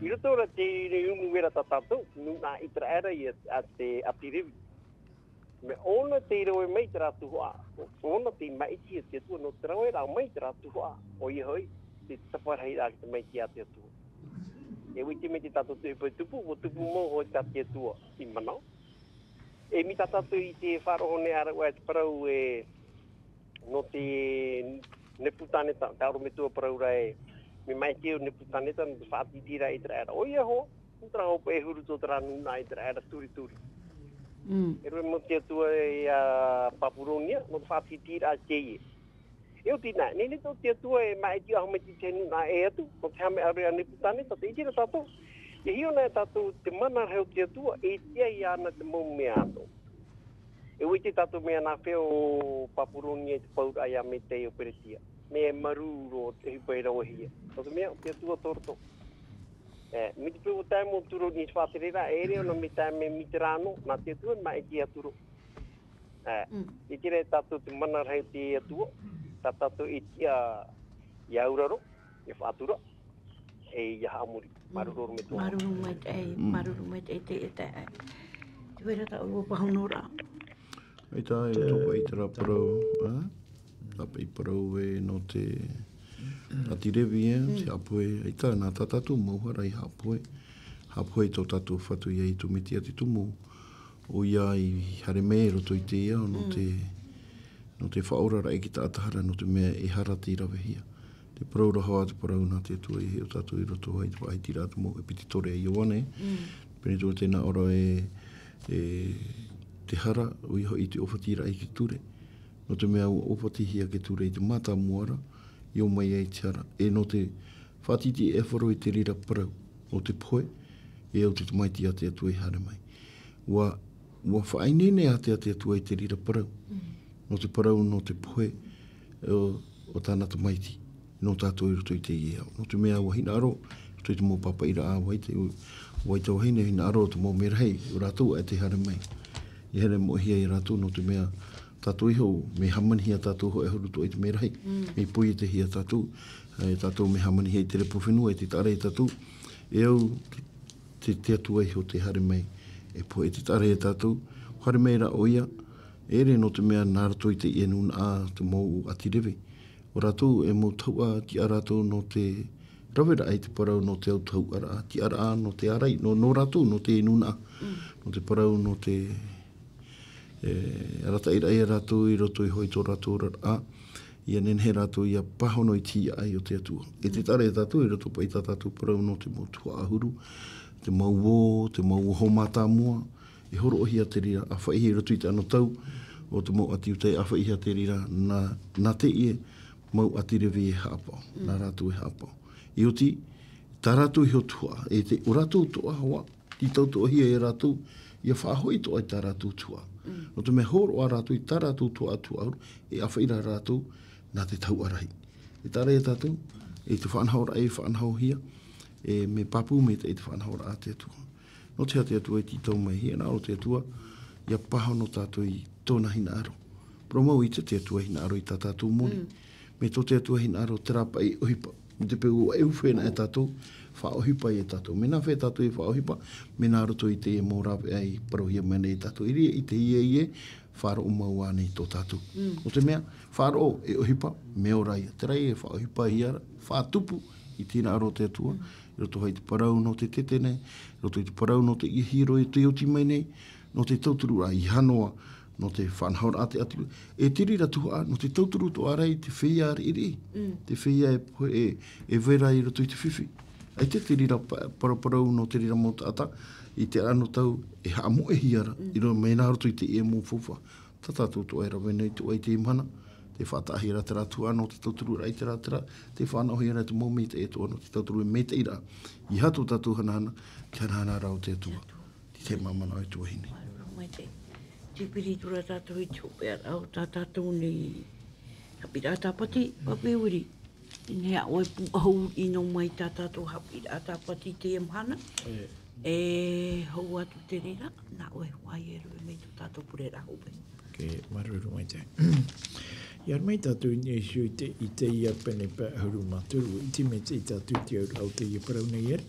I roto ra te ʻunivera tā tātou, nūnaʻa Iteraera ia a te ʻāti Revi. Mea ʻōna tei rave mai terā tuhaʻa, ʻōna tei māʻitihia te Atua nō te rave ra mai terā tuhaʻa, ʻoia hoʻi, te taparahi ra te tamaiti a te Atua. E ʻua ʻite mai te tātou tupu, ʻua tupu, ʻua tupu mau hoʻi tā te Atua i manaʻo. E mai tā tātou i te faʻaroʻo nei ʻāraʻua e te parau e, nō te Nepukaneta, te ʻorometua parau ra e, mea maʻiti ʻo Nepukaneta, nō te faʻatītīraʻa i te raʻi ra. ʻOia hoʻi, nō terā hopeʻa e huru tō terā nūnaʻa i te raʻi ra turituri. Mm. E rave mau te atua ia Papuronia, nō te faʻatītīraʻa teie. E oti nā, nehenehe tō te atua e maʻiti ʻaho mai te nūnaʻa e atu, nō te haʻameʻa roa ia Nepukaneta, tē ʻite ra tātou. E hiʻo na e tātou te mana rahi o te atua, e tiʻa iāna te mau mea anō. E ʻua ʻite tātou mea nāfea ʻo Papuronia i te pauraʻa ia Media ʻo Peretia. Mea marū roa te ʻohipa i ravehia. Nō te mea, ʻo te atua tō roto. E, mai te peu ʻua tae mau atu ra i te faʻatereraʻa, e ʻere ʻōna mea tae mai mai te rā noa, nā te atua e maʻiti atu ra. E, Mm. i te reira tātou te mana rahi o te atua, tā tātou e tiʻa ia auraro, ia faʻatura, e ia haʻamori. Māuruuru roa mai te Atua. Māuruuru maitaʻi, Mm. māuruuru maitaʻi te, te, te, te vera tāʻu ʻua pāhono ra. ʻAita, e roto paʻi i terā parau, ā? Tāpaʻi parau e nō te ʻāti Revi, ē, Mm. te haʻapohe, ʻaita, nā tā tātou mau hara i haʻapohe. Haʻapohe i tō tātou Fatu ia Iesu Mesia te tumu. ʻOia i haere mai i roto i te ao, nō Mm. te, nō te faʻaoraraʻa i te taʻata hara, nō te mea e hara tei ravehia. Te parau ra hoʻi, te parau nā te Atua e hiʻo tātou i roto i te faʻahitiraʻa te mau ʻepitola a Ioane. Mm. Pēnei atoʻa tē nā ʻō ra e, e, te hara, ʻoia hoʻi te ʻōfatiraʻa i te ture. Nō te mea ʻua ʻōfatihia te ture i te mātāmua ra, i ō mai ai te hara. E nō te faʻatītīʻaifaro i te reira parau, ʻo te pohe, e ʻo te tamaiti a te Atua i haere mai. ʻUa, ʻua faʻaineine atu te Atua i te reira parau. Mm. Nō te parau, nō te pohe, ʻo, ʻo tāna tamaiti, nō tātou i roto i teie ao. Nō te mea ʻua hinaʻaro, i roto i te mau pāpaʻiraʻa, ʻua ʻite, ʻua ʻite te vahine hinaʻaro te mau merahi, ʻo rātou ʻaita e haere mai. E haere moʻehia ia rātou, nō te mea tātou iho, mea hāmanihia tātou hoʻi ʻahuru atoʻa i te merahi, Mm. mea poietehia tātou, e tātou mea hāmanihia i te repo fenua, i te taʻaraʻa ia tātou, e au, te, te Atua iho tē haere mai, e pohe i te taʻaraʻa ia tātou, haere mai rā ʻoia, e ʻere nō te mea nā roto i teie nūnaʻa te mau ʻāti Revi. ʻO rātou e mau tahuʻa, tiʻa rātou nō te raveraʻa i te parau, nō te autahuʻaraʻa, tiʻaraʻa nō te ārai, nō, nō rātou, nō te nūnaʻa, Mm. nō te parau, nō te, e, arataʻiraʻa ia rātou i roto iho i tō rātou oraraʻa, ʻia nehenehe rātou ʻia pāhono i te hiaʻai o te Atua. E te Mm. taʻaraʻa ia tātou, i roto paʻi i tā tātou parau nō te mau tuhaʻa ʻahuru, te mau uō, te mau uoho mātāmua, e hōroʻahia te reira, ʻāfaʻihia i roto i te anotau o te mau ʻāti Iutaia, ʻāfaʻihia te reira, nā, nā teie mau ʻāti Revi e haʻapaʻo, Mm. nā rātou e haʻapaʻo. I oti, tā rātou iho tuhaʻa, e te, ʻo rātou atoʻa hoʻi, tītau atoʻahia e rātou, ʻia faʻahoʻi atoʻa i tā rātou tuhaʻa. Mm. Nō te mea hōroʻa rātou i tā rātou tuhaʻa, tuhaʻa ʻahuru, e ʻāfaʻi rā rātou, nā te tahuʻa rahi. E taʻaraʻa ia tātou, e te faʻanahoraʻa e faʻanahohia, e mea pāpū maitaʻi te faʻanahoraʻa a te Atua. Nō te aha te Atua e tītau mai, hinaʻaro te Atua, ʻia pāhono tātou i tōna hinaʻaro. Parau mau ʻaita te Atua e hinaʻaro i tā tātou moni. Mm. Mea tō te Atua e hinaʻaro terā paʻi ʻohipa. Nō te peu ʻua ʻufe na e tātou, faʻaʻohipa ia tātou. Mea nāfea tātou e faʻaʻohipa, mea nā roto i te mau rāveʻa i parauhia mai nei e tātou. I reira, i te ie, faʻaroʻo mau ānei tō tātou. Mm. Nō te mea, faʻaroʻo e ʻohipa, mea ora ia. Terā e faʻaʻohipahia ra, faʻatupu i te hinaʻaro o te Atua, Mm. i roto hoʻi i te parau nō te tete nei, i roto i te parau nō teie hiero i tē oti mai nei, nō te tauturu ra i hanoa, nō te faʻanahoraʻa a te ʻāti. E te reira tuhaʻa, nō te tauturu atoʻa ra i te feiā riʻiriʻi, Mm. te feiā e, e, e vera i roto i te fifi. ʻAita te reira pa-, paraparau nō te reira mau taʻata, i te anotau e haʻamoʻehia ra, Mm. i roto mai nā roto i teie mau faufaʻa. Tā tātou atoʻa e rave nei atoʻa i teie mahana, tē faʻataʻahia ra terā tuhaʻa nō te tautururaʻa i terā, terā, tē faʻanahohia ra te mau maitaʻi atoʻa nō te tauturu maitaʻi ra. ʻEiaha tō tātou hanahana, te hanahana ra o te Atua. Te tahi mau manaʻo e te vahine. Māuruuru maitaʻi. Tē piri atu ra tātou i te hopeʻa o tā tātou nei haʻapiʻiraʻa Tāpati, Pape Wiri. Nehenehe ʻoe e pūʻohu i nō mai tā tātou haʻapiʻiraʻa Tāpati i teie mahana. E. E hou atu te reira, nā ʻoe e hoʻi e rave mai tō tātou pureraʻa hope. Ke māuruuru maitaʻi. ʻIa haere mai tātou i niʻa iho i te, Isaia pene pae ʻahuru mā toru, ʻua ʻite maitaʻi tātou i te auraʻa o teie parau nei, ʻere.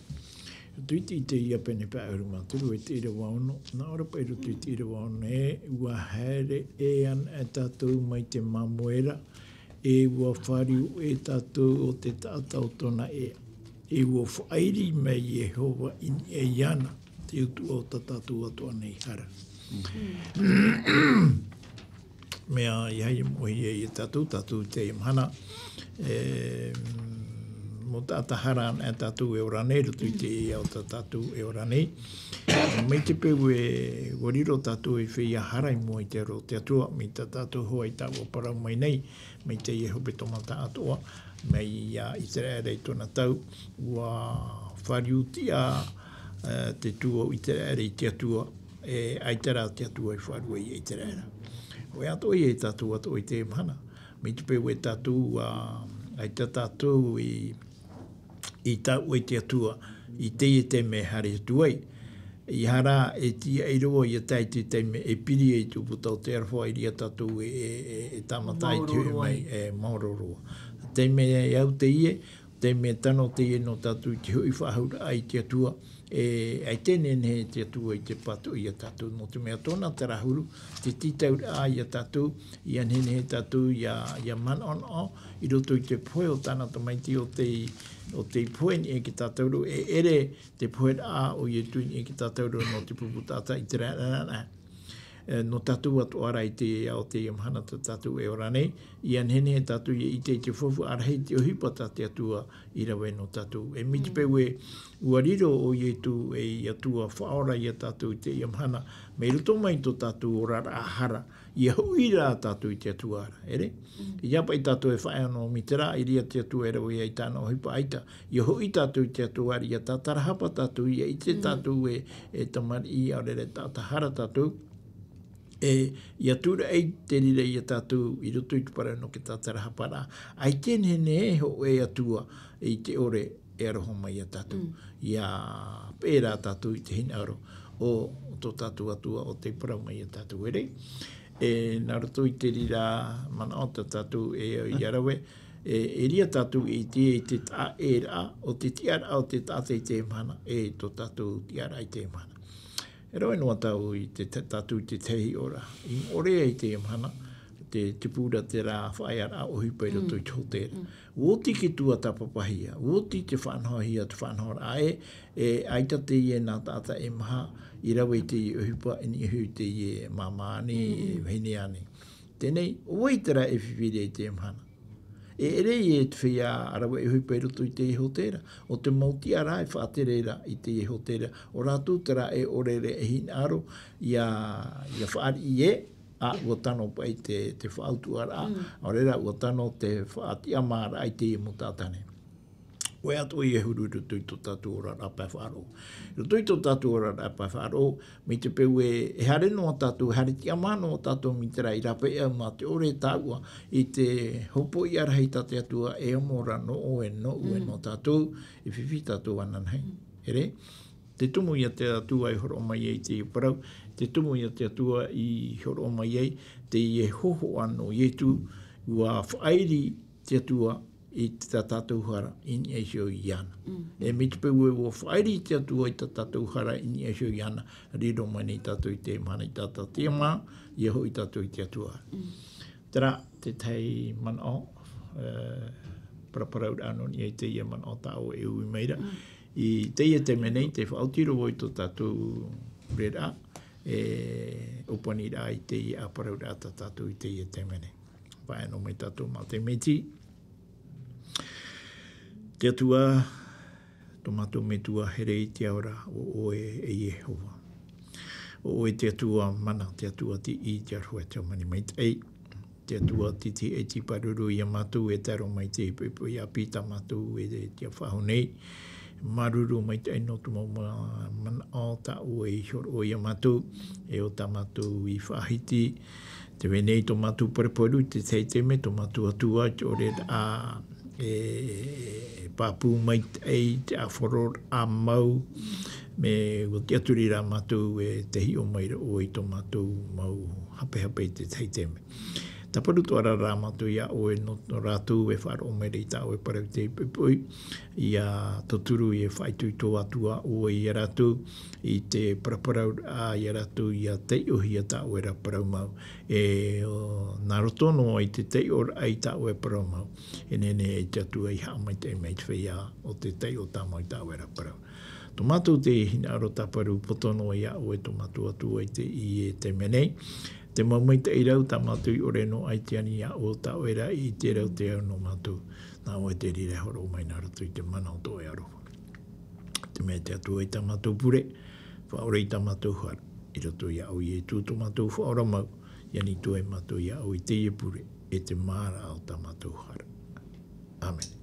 Roto i te Isaia pene pae ʻahuru mā toru, e te ʻīrava ono, nā ʻō ra paʻi roto i te ʻīrava ono, e, ʻua haere ʻē anaʻe tātou mai te māmoe ra, e ʻua fāriu ʻē tātou o te taʻata o tōna ʻēʻa, e ʻua faʻairi mai Iehova i niʻa iāna, te utuʻa o tā tātou atoʻa nei hara. Mea, ʻeiaha e moʻe ia tātou, tātou i teie mahana. E, mea taʻata hara anaʻe tātou e ora nei, roto i te ao tā tātou e ora nei. Mai te peu e, ʻua riro tātou ei feiā hara i mua i te aro o te Atua, mai tā tātou hoa i taua parau mai nei, mai teie hepetoma atoʻa, mai iā ʻĪteraʻera i tōna tau, ʻua fāriu tiʻa, e, te tuō ʻĪteraʻera i te Atua, e, ʻaita rā te Atua i faʻaruʻe iā ʻĪteraʻera. ʻOia atoʻa ia tātou atoʻa i teie mahana. Mai te peu e tātou, a, ʻaita tātou i, i taʻu i te Atua, i teie taime e haere atu ai. ʻEiaha rā e tiaʻi roa ia tae i te taime e piri ai te ʻūputa o te aroha i reira tātou e, e, e, e tāmata ai te hoʻi mai, e maoro roa. Taime e au teie, taime e tano teie nō tātou i te hoʻi faʻahou raʻa i te Atua, e, ʻaita e nehenehe te Atua i te pātoʻi iā tātou, nō te mea tōna tarahuru, te tītauraʻa iā tātou, ʻia nehenehe tātou ʻia, ʻia manaʻonaʻo, i roto i te pohe o tāna Tamaiti ʻo tei, ʻo tei pohe i niʻa ia tātou ra, e ʻere te pohe raʻa o Ietu i niʻa ia tātou ra nō te pupu taʻata ʻĪteraʻera. E, nō tātou atoʻa rā i te ao o teie mahana tā tātou e ora nei, ʻia nehenehe tātou ʻia ʻite i te faufaʻa rahi, te ʻohipa tā te Atua i rave nō tātou. E mai te peu e, ʻua riro ʻo Ietu ei Atua Faʻaora iā tātou i teie mahana, mai roto mai tō tātou oraraʻa hara, ʻia hoʻi rā tātou i te Atua ra, ʻere? ʻIa paʻi tātou e faʻaea noa mai terā, i reira te Atua e rave ai i tāna ʻohipa ʻaita. ʻIa hoʻi tātou i te Atua ra, ʻia tātarahapa tātou, ʻia ʻite tātou e, e tamariʻi, ʻaore rā e taʻata hara tātou. E, ʻia tūraʻi te reira iā tātou i roto i te parau nō te tātarahapa ra. ʻAita e nehenehe hōʻē atua i te ʻore e aroha mai iā tātou. ʻIa peʻe rā tātou i te hinaʻaro o, o tō tātou Atua ʻo tei parau mai iā tātou, ʻere? E, nā roto i te reira manaʻo tā tātou e, ʻia rave, e, e ʻere tātou i te, i te taʻa ʻē raʻa, ʻo te tiʻaraʻa o te taʻata i teie mahana, e tō tātou tiʻaraʻa i teie mahana. E rave noa tātou i te, te, tātou i te tahi ora. I ʻore ai teie mahana, te, te pū ra terā faʻaearaʻa ʻohipa i roto i te hōtēra. ʻUa oti ki tua tāpapahia, ʻua oti te faʻanahohia, te faʻanahoraʻa e, e ʻaita teie nā taʻata e maha, i rave i teie ʻohipa, e niʻa iho i teie māmā ānei, e vahine ānei. Teie nei, ʻo vai terā e fifi ra i teie mahana? E ʻere ïa te feiā rave ʻohipa i roto i teie hōtēra. ʻO te mau tiʻaraʻa e faʻatere ra i teie hōtēra. ʻO rātou terā e ʻore ra e hinaʻaro, ʻia, ʻia fāriʻi ē, ā, ʻua tano paʻi te, te faʻautuʻaraʻa, ʻaore rā ʻua tano te faʻatiʻamāraʻa i teie mau taʻata nei. ʻOia atoʻa e huru i roto i tō tātou oraraʻa pae faʻaroʻo. I roto i tō tātou oraraʻa pae faʻaroʻo, mai te peu e, e haere noa tātou, e haere tiʻamā noa tātou mai terā i rāpae au mā te ʻore tāua i te hopoiʻa rahi tā te Atua e amo ra nō ʻoe, nō ʻoe, nō tātou, e fifi tātou ananahi. ʻEre? Te tumu ia te Atua i hōroʻa mai ai i teie parau, te tumu ia te Atua i hōroʻa mai ai, teie hōhoʻa nō Ietu, ʻua faʻairi te Atua i tā tātou hara i niʻa iho iāna. E mai te peu ē ʻua faʻairi te Atua i tā tātou hara i niʻa iho iāna, riro mai nei tātou i teie mahana i tā tātou tiʻamā, ʻia hoʻi tātou i te Atua. Terā te tahi manaʻo, e, paraparauraʻa nō niʻa i teie manaʻo tā ʻoe e ui mai ra. I teie taime nei, tē faʻaoti roa vau i tō tātou reira, e, ʻōpaniraʻa i teie ʻāparauraʻa tā tātou i teie taime nei. Faʻaea noa mai tātou mā te Metua. Te Atua, tō mātou Metua here i te ao ra, ʻo ʻoe e Iehova. ʻO ʻoe te Atua mana, te Atua tiʻi, te Atua e te hōmani maitaʻi. Te Atua titi e te pāruru iā mātou e tae roa mai te poʻipoʻi ʻāpī tā mātou e, e tiʻa faʻahou nei. Māuruuru maitaʻi nō tō mau ma-, manaʻo tā ʻoe i hōroʻa iā mātou, e ʻo tā mātou i faʻahiti. Tē vai nei tō mātou paraparauraʻa i te tahi taime, tō mātou Atua, i te ʻore ra, e, pāpū maitaʻi, te ʻāfaro ra mau, mea ʻua tiʻaturi rā mātou e te hiʻo mai ra ʻoe i tō mātou mau hapehape i te tahi taime. Tāparu atoʻa ra mātou iā ʻoe nō, nō rātou e faʻaroʻo mai ra i tā ʻoe parau i teie poʻipoʻi, ʻia tauturu, ʻia faʻaitoito atu ā ʻoe iā rātou, i te paraparauraʻa iā rātou ʻia taiʻohia tā ʻoe ra parau mau. E, ʻo, nā roto noa i te taiʻoraʻa i tā ʻoe parau mau, e nehenehe te Atua i haʻamaitaʻi mai te feiā ʻo tē taiʻo tāmau i tā ʻoe ra parau. Mātou te hinaʻaro tāparu poto noa iā ʻoe tō mātou Atua i teie taime nei. Te mau maitaʻi rau tā mātou i ʻore noa ai te ani iā ʻoe, tā ʻoe rā i ʻite rau te au nō mātou. Nā ʻoe te reira e hōroʻa mai nā roto i te mana o tō ʻoe aroha. Te mea te Atua i tā mātou pure, faʻaora i tā mātou hara. I roto iā ʻoe Ietu tō mātou Faʻaora mau, i ani atu ai mātou iā ʻoe i teie pure, e te māraʻa o tā mātou hara. Āmene.